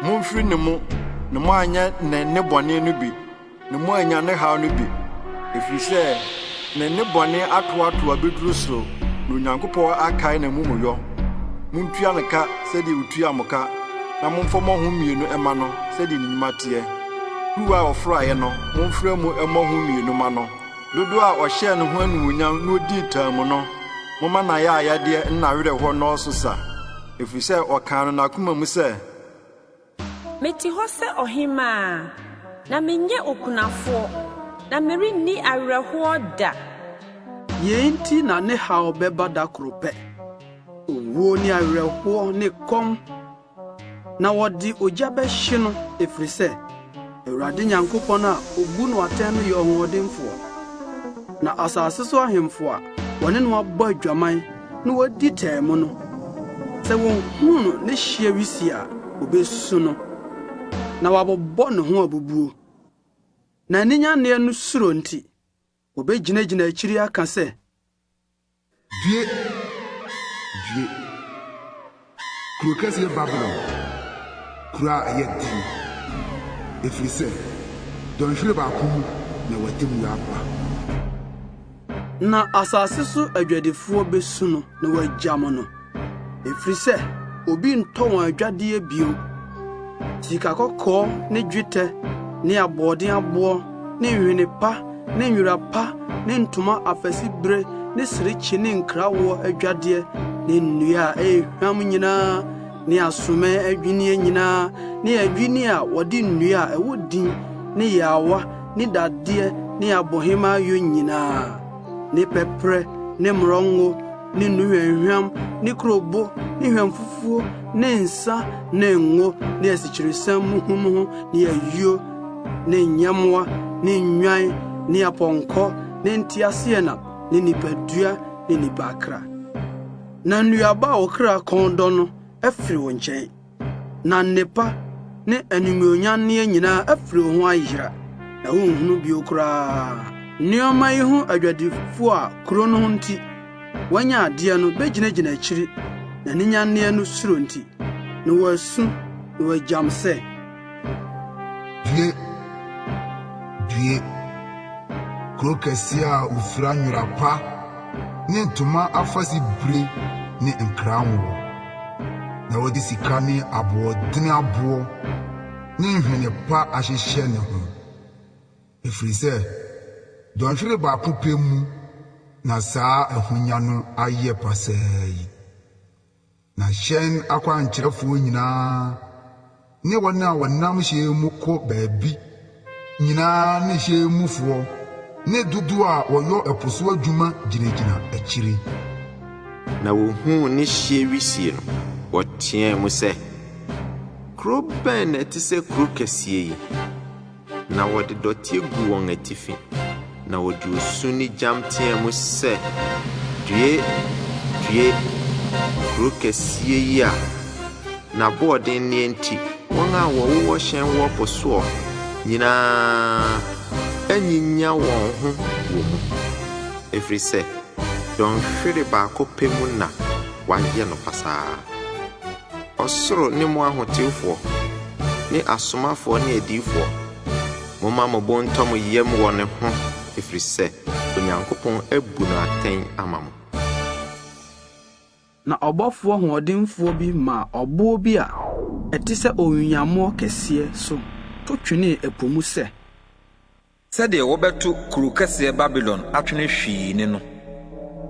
mumfiri ne mu, na moanyɛ ne nnebɔne no bi, na moannya ne haw no bi, ɛfiri sɛ ne nnebɔne atoatoa bɛduru soro, na Onyankopɔn akae n'amumuyɔ. Montua no ka sɛdeɛ ɔtuaa mo ka, na momfa mmɔho mmienu mma no sɛdeɛ ne nnwuma teɛ. Kuruwa a ɔfraeɛ no, momfra mu mmɔho mmienu mma no. Dodoɔ a ɔhyɛɛ ne ho animuonyam na ɔdii taamu no, momma n'ayaayadeɛ ne n'awerɛhoɔ nnɔɔso sa, ɛfiri sɛ ɔkaa no n'akoma mu sɛ. Mete hɔ sɛ ɔhemmaa, na menyɛ okunafoɔ, na merenni awerɛhoɔ da. Yei nti na ne haw bɛba da koro pɛ, owuo ne awerɛhoɔ ne kɔm. Na wɔde ogya bɛhye no, ɛfiri sɛ Awurade Nyankopɔn a obu no atɛn no yɛ ɔhoɔdenfoɔ. Na asase so ahemfo a wɔne no abɔ adwaman na wɔadi taamu no, sɛ wɔhunu no ne hyeɛ wisie a, wɔbɛsu no, na wɔabobɔ ne ho abubuo. Na aninyanneɛ no suro nti, wɔbɛgyinagyina akyiri aka sɛ, Due! Due! Kuro kɛseɛ Babilon, kuro a ɛyɛ den, ɛfiri sɛ dɔnhwere baako mu na w'atemmuo aba. Na asase so adwadifoɔ bɛsu no na wɔagyam no, ɛfiri sɛ obi ntɔ wɔn adwadeɛ bio, sika kɔkɔɔ ne dwetɛ ne aboɔden aboɔ ne nhwene pa ne nwera pa ne ntoma afasebire ne serekye ne nkrawoɔ adwadeɛ ne nnua a ɛyɛ hwam nyinaa ne asomɛ adwinneɛ nyinaa ne adwinneɛ a wɔde nnua a ɛwɔ din ne yaawa ne dadeɛ ne abohemaa yɔ nyinaa ne pɛprɛ ne mmorɔngo ne nnuhwamhwam ne kurobo ne hwamfufuo ne nsa ne ngo ne asikyiresiam muhumuhu ne ayuo ne nyɛmmoa ne nnwan ne apɔnkɔ ne nteaseɛnam ne nnipadua ne nnipa akra. Na nnuaba a wo kra kɔn dɔ no afiri wo nkyɛn, na nnepa ne animuonyanneɛ nyinaa afiri wo ho ayera, na wonhunu bio koraa. Nneɛma yi ho adwadifoɔ a kuro no ho nti wɔanya adeɛ no bɛgyinagyina akyiri, n'aninyanneɛ no suro nti, na wɔasu na wɔagyam sɛ. Due! Due! Kuro kɛseɛ a wɔfira nwera pa ne ntoma afasebire ne nkranwoɔ, na wɔde sika ne aboɔdene aboɔ ne nhwene pa ahyehyɛ ne ho, ɛfiri sɛ dɔnhwere baako pɛ mu na saa ahonya no ayɛ pasaa yi. Na hyɛn akwankyerɛfoɔ nyinaa ne wɔn a wɔnam hyɛn mu kɔ baabi nyinaa ne hyɛn mufoɔ ne dodoɔ a wɔyɔ ɛpo so adwuma gyinagyina akyiri. Na wɔhuu ne hyeɛ wisie no, wɔteaa mu sɛ, Kuro bɛn na ɛte sɛ kuro kɛseɛ yi? Na wɔde dɔteɛ guu wɔn atifi, na wɔde osu ne gyam teɛɛ mu sɛ, Due! Due! Kuro kɛseɛ yi a n'aboɔdenneɛ nti wɔn a wɔwowɔ hyɛn wɔ po soɔ nyinaa anyinya wɔn ho wɔ mu, ɛfiri sɛ dɔnhwere baako pɛ mu na wɔayɛ no pasaa. Ɔsoro ne mo ahotewfoɔ, ne asomafoɔ ne adiyifoɔ, momma mo bo ntɔ mo yam wɔ ne ho, ɛfiri sɛ Onyankopɔn abu no atɛn ama mo. Na ɔbɔfoɔ hoɔdenfoɔ bi maa ɔboɔ bi a ɛte sɛ owiyammoɔ kɛseɛ so to twenee ɛpo mu sɛ. Sɛdeɛ wɔbɛto kuro kɛseɛ Babilon atwene hwii ne no,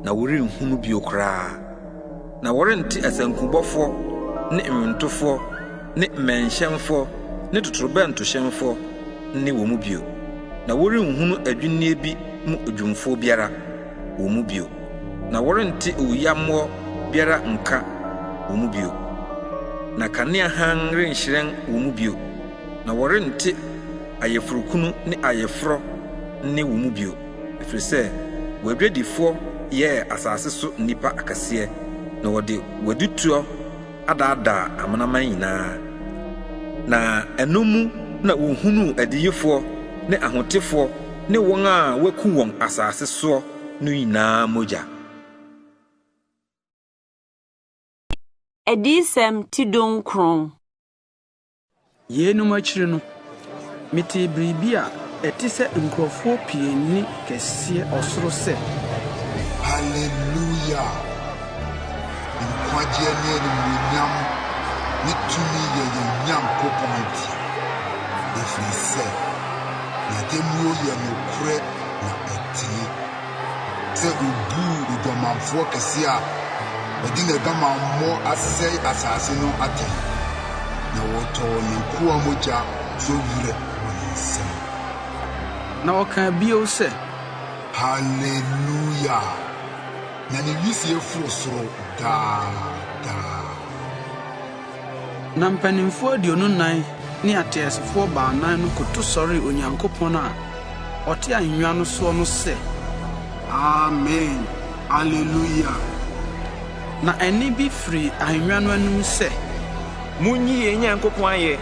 na worenhunu bio koraa, na wɔrente asankubɔfoɔ ne nnwontofoɔ ne mmɛnhyɛnfoɔ ne totorobɛntohyɛnfoɔ nne wɔ mu bio, na worenhunu adwinnie bi mu odwumfoɔ biara wɔ mu bio, na wɔrente owiyammoɔ biara nka wɔ mu bio, na kanea hann renhyerɛn wɔ mu bio, na wɔrente ayeforokunu ne ayeforɔ nne wo mu bio, ɛfiri sɛ w'adwadifoɔ yɛɛ asase so nnipa akɛseɛ, na wɔde w'adutoɔ adaadaa amanaman nyinaa. Na ɛno mu na wɔhunuu adiyifoɔ ne ahotefoɔ ne wɔn a wɔaku wɔn asase soɔ no nyinaa mogya. Adiyisɛm ti 19. Yeinom akyiri no, metee biribi a ɛte sɛ nkurɔfoɔ pii nne kɛseɛ ɔsoro sɛ. Haleluya! Nkwagyeɛ ne animuonyam ne tumi yɛ yɛn Nyankopɔn dea, ɛfiri sɛ n'atemmuo yɛ nokorɛ na ɛtene. Sɛ ɔbuu odwamanfoɔ kɛseɛ a ɔde n'adwamammɔ asɛe asase no atɛn, na wɔtɔɔ ne nkoa mogya so werɛ wɔ ne nsam. Na ɔkaa bio sɛ. Haleluya! Na ne wisie foro soro daa daa. Na mpanimfoɔ 24 ne ateasefoɔ baanan no koto sɔree Onyankopɔn a ɔte ahennwa no soɔ no sɛ. Amen! Aleluia! Na ɛnne bi firii ahennwa no anim sɛ. Monyi yɛn Nyankopɔn ayɛ,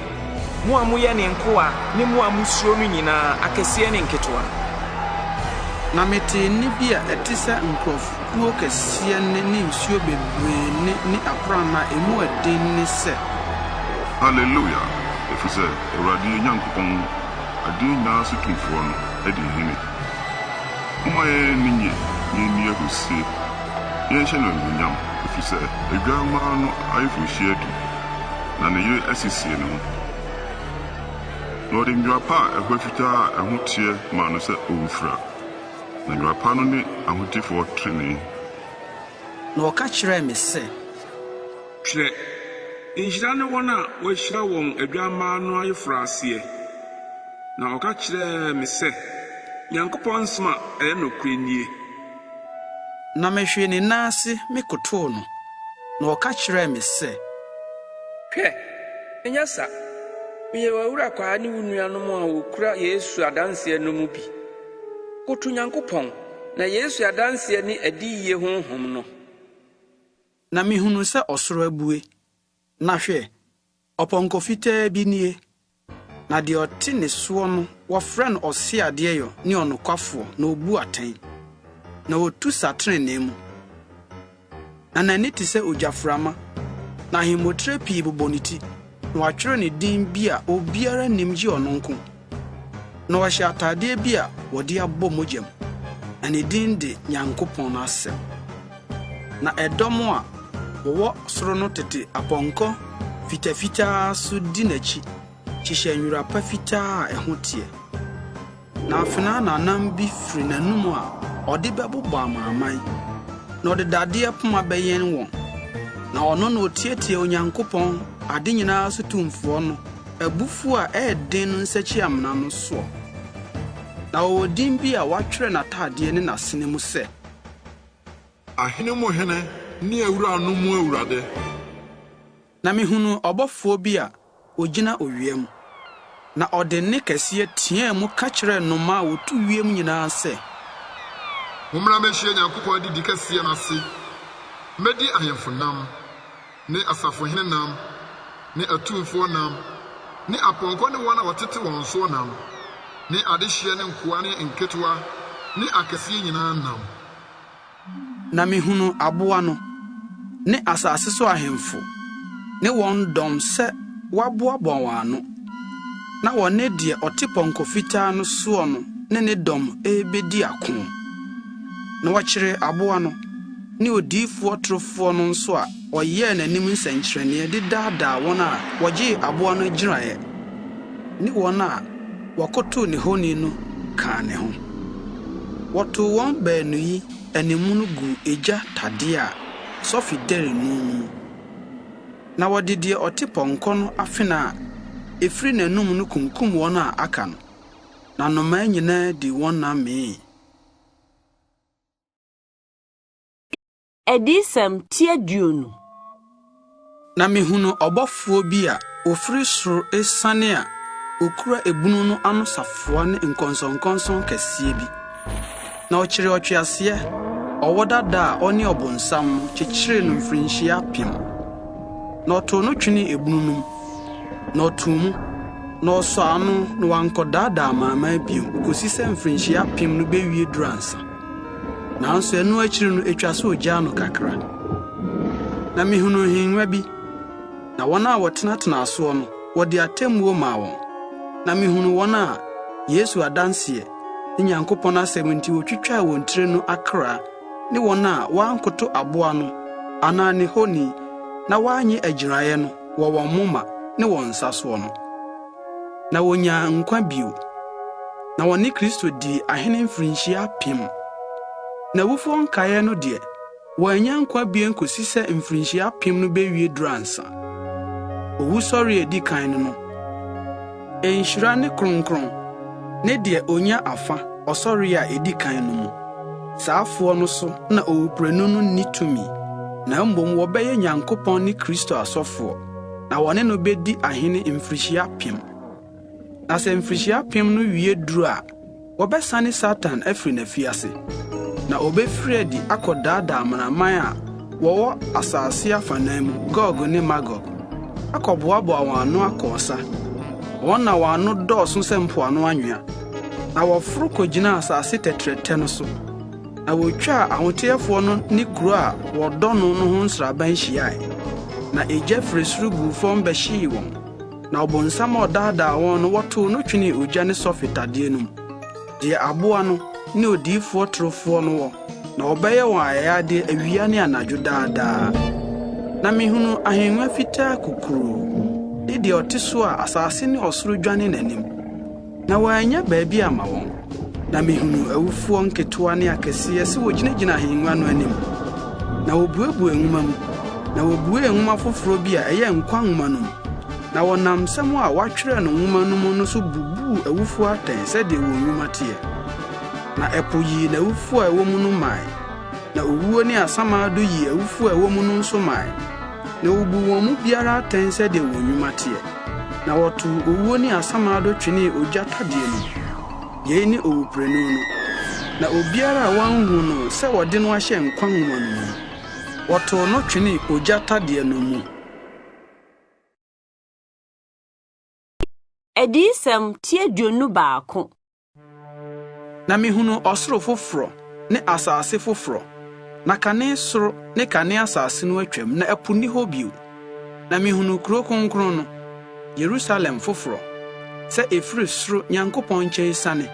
mo a moyɛ ne nkoa ne mo a mosuro no nyinaa, akɛseɛ ne nketewa. Na metee nne bi a ɛte sɛ nkurɔfokuo kɛseɛ nne ne nsuo bebree nne ne aprannaa a emu yɛ den nne sɛ. Haleluia! Ɛfiri sɛ Awurade yɛn Nyankopɔn, adeɛ nyinaa so Tumfoɔ no, adi hene. Momma yɛn ani nnye na yɛnni ahurisie, na yɛnhyɛ no anuonyam, ɛfiri sɛ Adwammaa no ayeforɔhyia adu, na ne yere asiesie ne ho. Na ɔde nwera pa a ɛhɔ fitaa a ɛho teɛ maa no sɛ ɔmfira, na nwera pa no ne ahotefoɔ trenee. Na ɔka kyerɛɛ me sɛ. Twerɛ, Nhyira ne wɔn a wɔahyira wɔn Adwammaa no ayeforɔ aseɛ. Na ɔka kyerɛɛ me sɛ, Nyankopɔn nsɛm a ɛyɛ nokorɛ nie. Na mehwee ne nan ase mekotoo no, na ɔka kyerɛɛ me sɛ. Hwɛ! Ɛnyɛ sa! Meyɛ w'awurakwaa ne wo nuanom a wɔkura Yesu adanseɛ no mu bi. Koto Nyankopɔn, na Yesu adanseɛ ne adiyie honhom no. Na mihunuu sɛ ɔsoro abue, na hwɛ, ɔpɔnkɔ fitaa bi nie, na deɛ ɔte ne soɔ no, wɔfrɛ no Ɔseadeɛyɔ ne Ɔnokwafoɔ, na ɔbu atɛn, na ɔtu sa tenenee mu. Na n'ani te sɛ ogyaframa, na ahemmotire pii bobɔ ne ti, na wɔatwerɛ ne din bi a obiara nnim gye ɔno nko. Na ɔhyɛ atadeɛ bi a wɔde abɔ mogya mu, na ne din de Nyankopɔn Asɛm. Na ɛdɔm a wɔwɔ soro no tete apɔnkɔ fitafitaa so di n'akyi hyehyɛ nwera pa fitaa a ɛho teɛ. Na afena nnamnam bi firi n'anom a ɔde bɛbobɔ amanaman, na ɔde dadeɛ poma bɛyɛn wɔn. Na ɔno na ɔtiatia Onyankopɔn, ade nyinaa so tumfoɔ no, abufuo a ɛyɛ den no nsakyi-amena no soɔ. Na ɔwɔ din bi a wɔatwerɛ n'atadeɛ ne n'asene mu sɛ. Ahene mu Hene ne awuranom mu Awurade. Na mehunuu ɔbɔfoɔ bi a ɔgyina owia mu, na ɔde nne kɛseɛ teaa mu ka kyerɛɛ nnomaa a wɔtu wiem nyinaa sɛ. Mommra mmɛhyia Nyankopɔn adidi kɛseɛ no ase mmɛdi ahemfo nam, ne asafohene nam, ne atumfoɔ nam, ne apɔnkɔ ne wɔn a wɔtete wɔn soɔ nam, ne adehyeɛ ne nkoa ne nketewa ne akɛseɛ nyinaa nam. Na mihunuu aboa no, ne asase so ahemfo ne wɔn dɔm sɛ wɔaboaboa wɔn ano, na wɔne deɛ ɔte pɔnkɔ fitaa no soɔ no ne ne dɔm rebedi ako. Na wɔkyeree aboa no, ne odiyifoɔ torofoɔ no nso a ɔyɛɛ n'anim nsɛnkyerɛnneɛ de daadaa wɔn a wɔgyee aboa no agyiraeɛ ne wɔn a wɔkotow ne honi no kaa ne ho. Wɔtow wɔn baanu yi animono guu egya tadeɛ a sɔfe dɛre no mu, na wɔde deɛ ɔte pɔnkɔ no afena a efiri n'anom no kunkum wɔn a aka no, na nnomaa nyinaa dii wɔn nam mee. Adiyisɛm ti 20. Na mehunuu ɔbɔfoɔ bi a ɔfiri soro resiane a ɔkura ebunu no ano safoa ne nkɔnsɔnkɔnsɔn kɛseɛ bi. Na ɔkyeree ɔtweaseɛ, ɔwɔ dada a ɔne ɔbonsam no, kyekyeree no mfirinhyia apem. Na ɔtoo no twenee ebunu no mu, na ɔtoo mu, na ɔsɔɔ ano na wankɔdaadaa amanaman bio kɔsi sɛ mfirinhyia apem no bɛwie duru ansa. Nanso ɛno akyiri no etwa sɛ ogyaa no kakra. Na mihunuu nhengua bi, na wɔn a wɔtenatenaa soɔ no, wɔde atemmuo maa wɔn. Na mihunuu wɔn a Yesu adanseɛ ne Nyankopɔn asɛm nti wotwitwaa wɔn tiri no akra ne wɔn a wɔankoto aboa no anaa ne honi na wɔannye agyiraeɛ no wɔ wɔn moma ne wɔn nsa soɔ no. Na wonyaa nkwa bio, na wɔne Kristo dii ahene mfirinhyia apem. Na awufoɔ nkaeɛ no deɛ, wɔannya nkwa bio kosi sɛ mfirinhyia apem no bewie duru ansa. Owusɔre a edi kan no no, nhyira ne kronkron ne deɛ onya afa ɔsɔre a edi kan no mu. Saa afoɔ no so na owuprenu no nni tumi, na mmom wɔbɛyɛ Nyankopɔn ne Kristo asɔfoɔ. Na wɔne no bedi ahene mfirihyia apem. Na sɛ mfirihyia apem no wie duru a, wɔbɛsane Satan afiri n'afiase, na obefiri adi akɔdaadaa amanaman a wɔwɔ asase afanan mu, Gog ne Magog, akɔboaboa wɔn ano akɔ ɔsa. Wɔn na wɔn ano dɔɔso sɛ mpoano anwea. Na wɔforo kogyinaa asase tɛtrɛtɛ no so. Na wotwaa ahoteɛfoɔ no ne kuro a wɔdɔ no no ho nsraban hyiae. Na egya firi soro guu fam bɛhyee wɔn. Na ɔbonsam a ɔdaadaa wɔn no, wɔtow no twenee ogya ne sɔfe tadeɛ no mu, deɛ aboa no ne odiyifoɔ torofoɔ no wɔ, na wɔbɛyɛ wɔn ayayadeɛ awia ne anadwo daa daa. Na mehunuu ahengua fitaa kokuroo, ne deɛ ɔte so a asase ne ɔsoro dwane n'anim. Na wɔannya baabi amma wɔn. Na mihunuu awufoɔ nketewa ne akɛseɛ sɛ wɔgyinagyina ahengua no anim. Na wɔbuebuee nwoma mu, na wɔbuee nwoma foforɔ bi a ɛyɛ nkwa nwoma no mu. Na wɔnam nsɛm a wɔatwerɛ no nwoma no mu no so bubuu awufoɔ atɛn sɛdeɛ wɔn nnwuma teɛ. Na ɛpo yii n'awufoɔ a ɛwɔ mu no mae, na owuo ne asamando yii awufoɔ a ɛwɔ mu no nso mae, na wɔbuu wɔn mu biara atɛn sɛdeɛ wɔn nnwuma teɛ. Na wɔtoo owuo ne asamando twenee ogya tadeɛ no mu. Yei ne owuprenu no. Na obiara a wɔanhu no sɛ wɔde no ahyɛ nkwa nwoma no mu no, wɔtoo no twenee ogya tadeɛ no mu. Adiyisɛm ti 21. Na mihunuu ɔsoro foforɔ ne asase foforɔ, na kane soro ne kane asase no atwam, na ɛpo nni hɔ bio. Na mihunuu kurow kronkron no, Yerusalem foforɔ, sɛ ɛfiri soro Nyankopɔn nkyɛn resiane,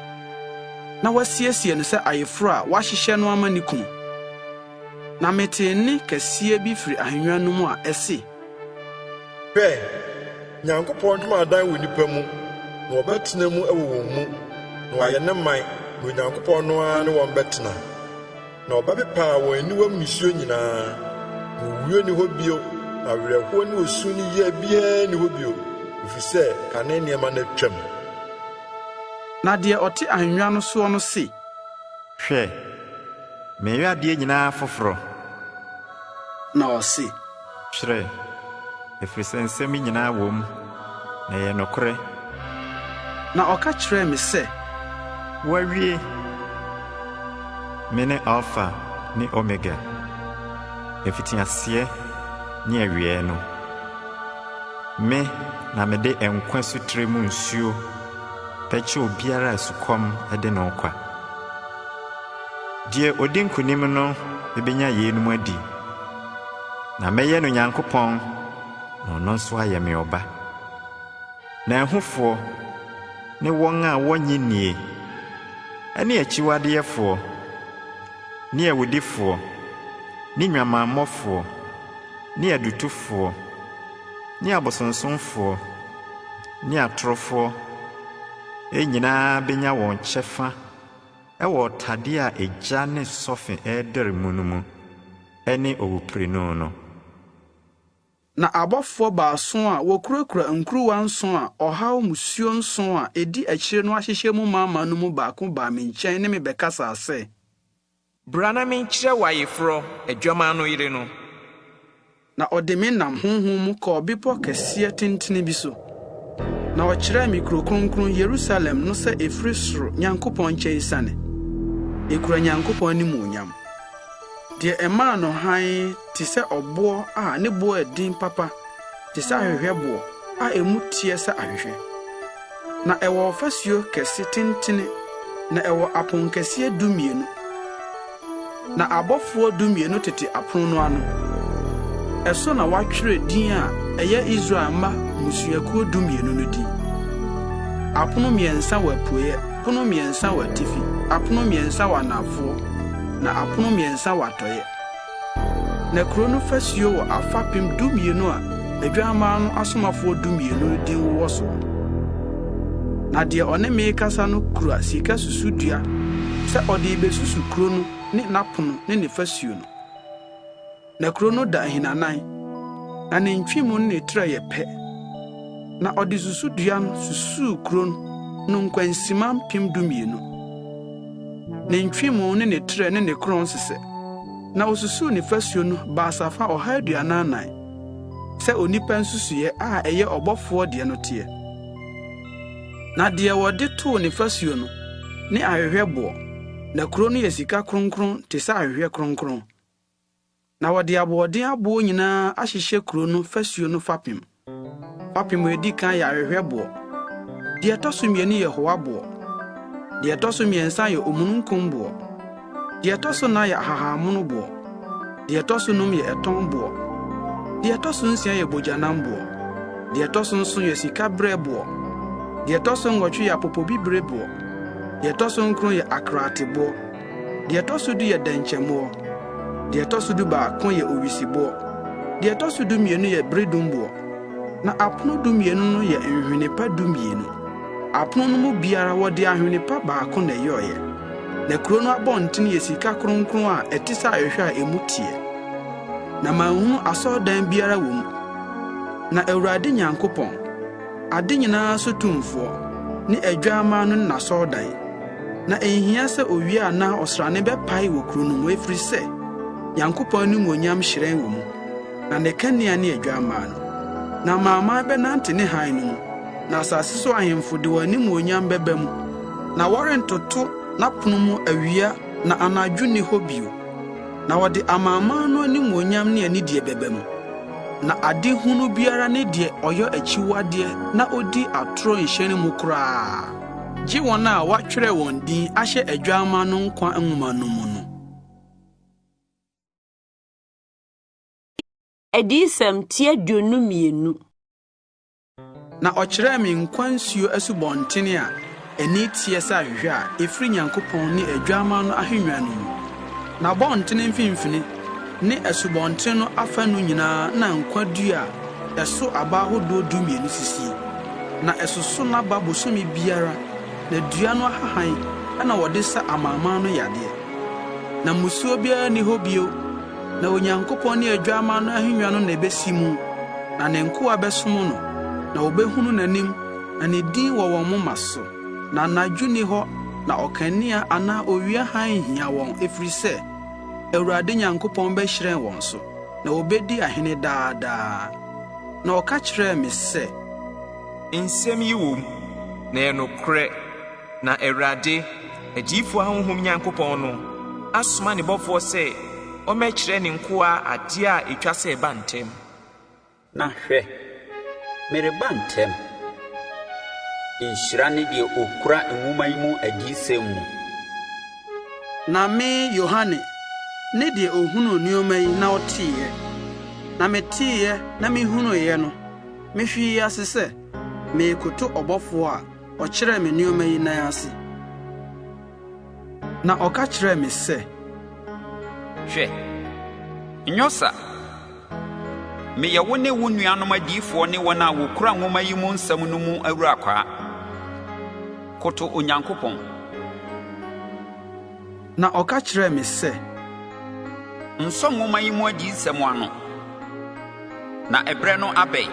na wɔasiesie no sɛ ayeforo a wɔahyehyɛ no ama ne kunu. Na metee nne kɛseɛ bi firi ahennwa no mu a ɛse. Hwɛ! Nyankopɔn ntomadan wɔ nnipa mu, na ɔbɛtena mu wɔ wɔn mu, na wɔayɛ ne man, na Onyankopɔn no ara ne wɔn bɛtena. Na ɔbɛpepa wɔn aniwam nisuo nyinaa, na owuo nni hɔ bio, na awerɛhoɔ ne osu ne yea biara nni hɔ bio, ɛfiri sɛ kane nneɛma no atwam. Na deɛ ɔte ahennwa no soɔ no se. Hwɛ! Mereyɛ adeɛ nyinaa foforɔ. Na ɔse. Twerɛ, ɛfiri sɛ nsɛm yi nyinaa wom, na ɛyɛ nokorɛ. Na ɔka kyerɛɛ me sɛ. Wɔawie! Mene Alfa ne Omega, mfitiaseɛ ne awieɛ no. Me na mede nkwa asutire mu nsuo bɛkyɛ obiara a sukɔm de no kwa. Deɛ ɔdi nkonim no bɛnya yeinom adi, na mɛyɛ no Nyankopɔn na ɔno nso ayɛ me ɔba. Na ahufoɔ ne wɔn a wɔnnye nnie, ne akyiwadeyɛfoɔ, ne awudifoɔ, ne nnwamammɔfoɔ, ne adutofoɔ, ne abosonsomfoɔ, ne atorofoɔ nyinaa bɛnya wɔn kyɛfa wɔ ɔtadeɛ a egya ne sɔfe redɛre mu no mu ne owuprenu no. Na abɔfoɔ baason a wɔkurakura nkuruwa nson a ɔhaw mmusuo nson a ɛdi akyire no ahyehyɛ mu mama no mu baako baa me nkyɛn ne me bɛkasaa sɛ. Bra na menkyerɛ wo ayeforɔ, Adwammaa no yere no. Na ɔde me nam honhom mu kɔɔ bepɔ kɛseɛ tentene bi so, na ɔkyerɛɛ me kuro kronkron Yerusalem no sɛ ɛfiri soro Nyankopɔn nkyɛn resiane. Ɛkura Nyankopɔn animuonyam. Deɛ ɛmaa no hann te sɛ ɔboɔ a ne boɔ yɛ den papa te sɛ ahwehwɛboɔ a emu teɛ sɛ ahwehwɛ. Na ɛwɔ ɔfasuo kɛse tentene na ɛwɔ aponkɛseɛ dumienu. Na abɔfoɔ dumienu tete apono no ano. Ɛso na wɔatwerɛ din a ɛyɛ Israel mma mmusuakuo dumienu no din. Apono mmiɛnsa wɔ apueeɛ, pono mmiɛnsa wɔ atifi, apono mmiɛnsa wɔ anafoɔ, na apono mmiɛnsa wɔ atɔeɛ. Na kuro no fasuo wɔ afapem dumienu a Adwammaa no asomafoɔ dumienu no din wowɔ soɔ. Na deɛ ɔne me rekasa no kura sika susudua sɛ ɔde rebesusu kuro no ne n'apono ne ne fasuo no. Na kuro no da ahinanan, na ne ntwemu ne ne trɛ yɛ pɛ. Na ɔde susudua no susuu kuro no nkwansima 12,000. Ne ntwemu ne ne trɛ ne ne korɔn sesɛ. Na osusuw ne fasuo no basafa ɔha aduanan nnan, sɛ onipa nsusuiɛ a ɛyɛ ɔbɔfoɔ deɛ no teɛ. Na deɛ wɔde too ne fasuo no ne ahwehwɛboɔ, na kuro no yɛ sika kronkron te sɛ ahwehwɛ kronkron. Na wɔde aboɔden aboɔ nyinaa ahyehyɛ kuro no fasuo no fapem. Fapem a edi kan yɛ ahwehwɛboɔ, deɛ ɛtɔ so mmienu yɛ hoaboɔ, deɛ ɛtɔ so mmiɛnsa yɛ omununkumboɔ, deɛ ɛtɔ so nnan yɛ ahahammonoboɔ, deɛ ɛtɔ so num yɛ ɛtɔnboɔ, deɛ ɛtɔ so nsia yɛ bogyanamboɔ, deɛ ɛtɔ so nson yɛ sikabereɛboɔ, deɛ ɛtɔ so nwɔtwe yɛ apopobibireboɔ, deɛ ɛtɔ so nkron yɛ akraateboɔ, deɛ ɛtɔ so du yɛ dɛnkyɛmmoɔ, deɛ ɛtɔ so dubaako yɛ owisiboɔ, deɛ ɛtɔ so dumienu yɛ beredumboɔ. Na apono dumienu no yɛ nhwene pa dumienu. Apono no mu biara wɔde ahwene pa baako na ɛyɔeɛ. Na kuro no abɔntene yɛ sika kronkron a ɛte sɛ ahwehwɛ a emu teɛ. Na manhunu asɔredan biara wɔ mu. Na Awurade Nyankopɔn, ade nyinaa so tumfoɔ, ne Adwammaa no ne n'asɔredan. Na enhia sɛ owia anaa ɔsrane bɛpae wɔ kuro no mu, ɛfiri sɛ, Nyankopɔn animuonyam hyerɛn wɔ mu, na ne kanea ne Adwammaa no. Na amanaman bɛnante ne hann no mu, na asase so ahemfo de wɔn animuonyam bɛba mu. Na wɔrentoto N'apono mu awia na anadwo nni hɔ bio. Na wɔde amanaman no animuonyam ne anidie bɛba mu. Na ade hunu biara ne deɛ ɔyɔ akyiwadeɛ na ɔdi atorɔ nhyɛne mu koraa, gye wɔn a wɔatwerɛ wɔn din ahyɛ Adwammaa no nkwa nwoma no mu no. Adiyisɛm ti 22. Na ɔkyerɛɛ me nkwa nsuo asubɔntene a ani teɛ sɛ ahwehwɛ a ɛfiri Nyankopɔn ne Adwammaa no ahennwa no mu. N'abɔntene mfimfini ne asubɔntene no afanu nyinaa na nkwa dua a ɛso aba ahodoɔ dumienu sisie, na ɛsoso n'aba bosome biara, na dua no ahahan na wɔde sa amanaman no yadeɛ. Na mmusuo biara nni hɔ bio. Na Onyankopɔn ne Adwammaa no ahennwa no na ebesi mu, na ne nkoa bɛsom no, na wobehunu n'anim, na ne din wɔ wɔn moma so. Na anadwo nni hɔ, na ɔkanea anaa owia hann nhia wɔn, ɛfiri sɛ Awurade Nyankopɔn bɛhyerɛn wɔn so, na wobedi ahene daa daa. Na ɔka kyerɛɛ me sɛ. Nsɛm yi wom, na ɛyɛ nokorɛ. Na Awurade, adiyifoɔ ahonhom Nyankopɔn no, asoma ne bɔfoɔ sɛ ɔmmɛkyerɛ ne nkoa adeɛ a ɛtwa sɛ ɛba ntɛm. Na hwɛ, mereba ntɛm. Nhyira ne deɛ ɔkura nwoma yi mu adiyisɛm mu. Na me, Yohane, ne deɛ ɔhunuu nnoɔma yi na ɔteeɛ, na meteeɛ na mehunuiɛ no, mehwee ase sɛ merekoto ɔbɔfoɔ a ɔkyerɛɛ me nneɛma yi nan ase. Na ɔka kyerɛɛ me sɛ. Hwɛ, nyɛ ɔsa! Meyɛ wo ne wo nuanom adiyifoɔ ne wɔn a wɔkura nwoma yi mu nsɛm no mu awurakwaa. Koto Onyankopɔn. Na ɔka kyerɛɛ me sɛ. Nsɔ nwoma yi mu adiyisɛm ano, na ɛberɛ no abɛn.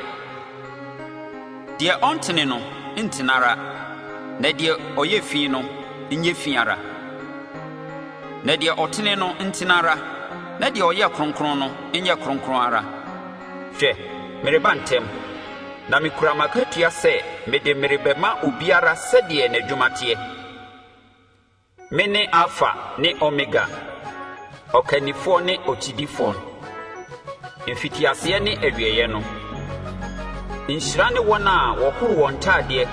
Deɛ ɔntene no ntene ara, na deɛ ɔyɛ fi no nyɛ fi ara, na deɛ ɔtene no ntene ara, na deɛ ɔyɛ kronkron no nyɛ kronkron ara. Hwɛ, mereba ntɛm, na mekura m'akatua sɛ mede merebɛma obiara sɛdeɛ n'adwuma teɛ. Mene Alfa ne Omega, ɔkannifoɔ ne okyidifoɔ, mfitiaseɛ ne awieeɛ no. Nhyira ne wɔn a wɔhoro wɔn ntaadeɛ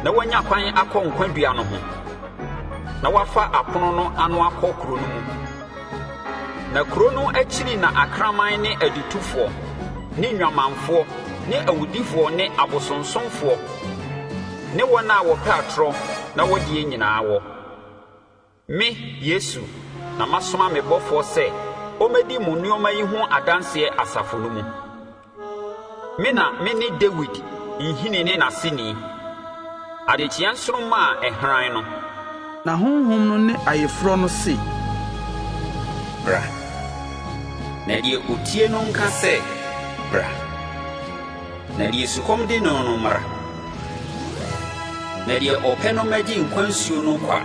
na wɔanya kwan akɔ nkwa dua no ho, na wɔafa apono no ano akɔ kuro no mu. Na kuro no akyiri na akraman ne adutofoɔ ne nnwamanfoɔ ne awudifoɔ ne abosonsomfoɔ ne wɔn a wɔpɛ atorɔ na wɔdie nyinaa wɔ. Me, Yesu, na masoma me bɔfoɔ sɛ ɔmmɛdi mo nneɛma yi ho adanseɛ asafo no mu. Me na mene Dawid nhini ne n'aseni, adekyeɛ nsoromma a ɛhran no. Na Honhom no ne ayeforɔ no se. Bra! Na deɛ ɔtie no nka sɛ, Bra! Na deɛ sukɔm de no no mmra, na deɛ ɔpɛ no mmɛgye nkwa nsuo no kwa.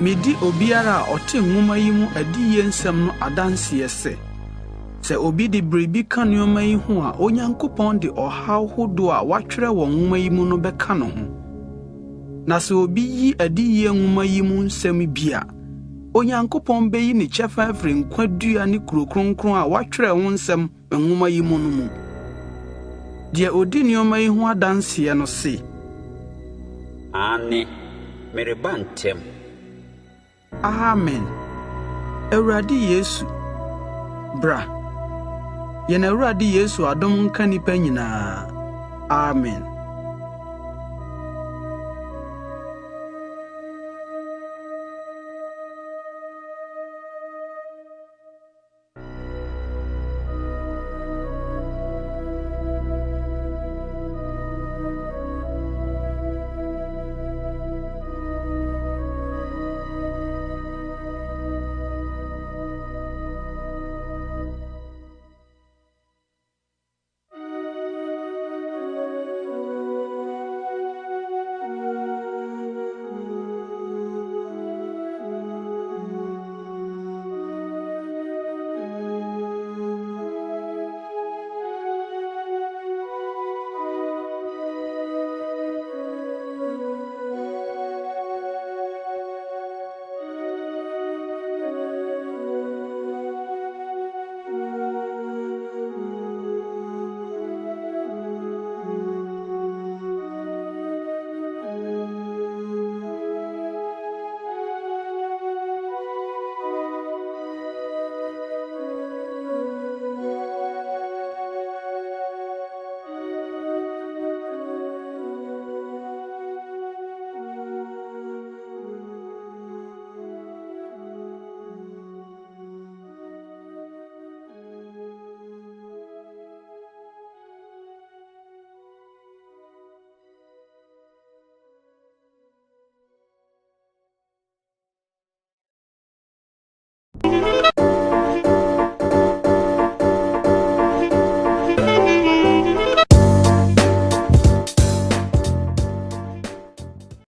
Medi obiara a ɔte nwoma yi mu adiyie nsɛm no adanseɛ sɛ, sɛ obi de biribi ka nneɛma yi ho a, Onyankopɔn de ɔhaw hodoɔ a wɔatwerɛ wɔ nwoma yi mu no bɛka ne ho. Na sɛ obi yi adiyie nwoma yi mu nsɛm bi a, Onyankopɔn beyi ne kyɛfa afiri nkwa dua ne kuro kronkron a wɔatwerɛ ho nsɛm nwoma yi mu no mu. Deɛ ɔdi nneɛma yi ho adanseɛ no se. Aane, mereba ntɛm. Amen! Awurade Yesu, bra! Yɛn Awurade Yesu adom nka nnipa nyinaa. Amen.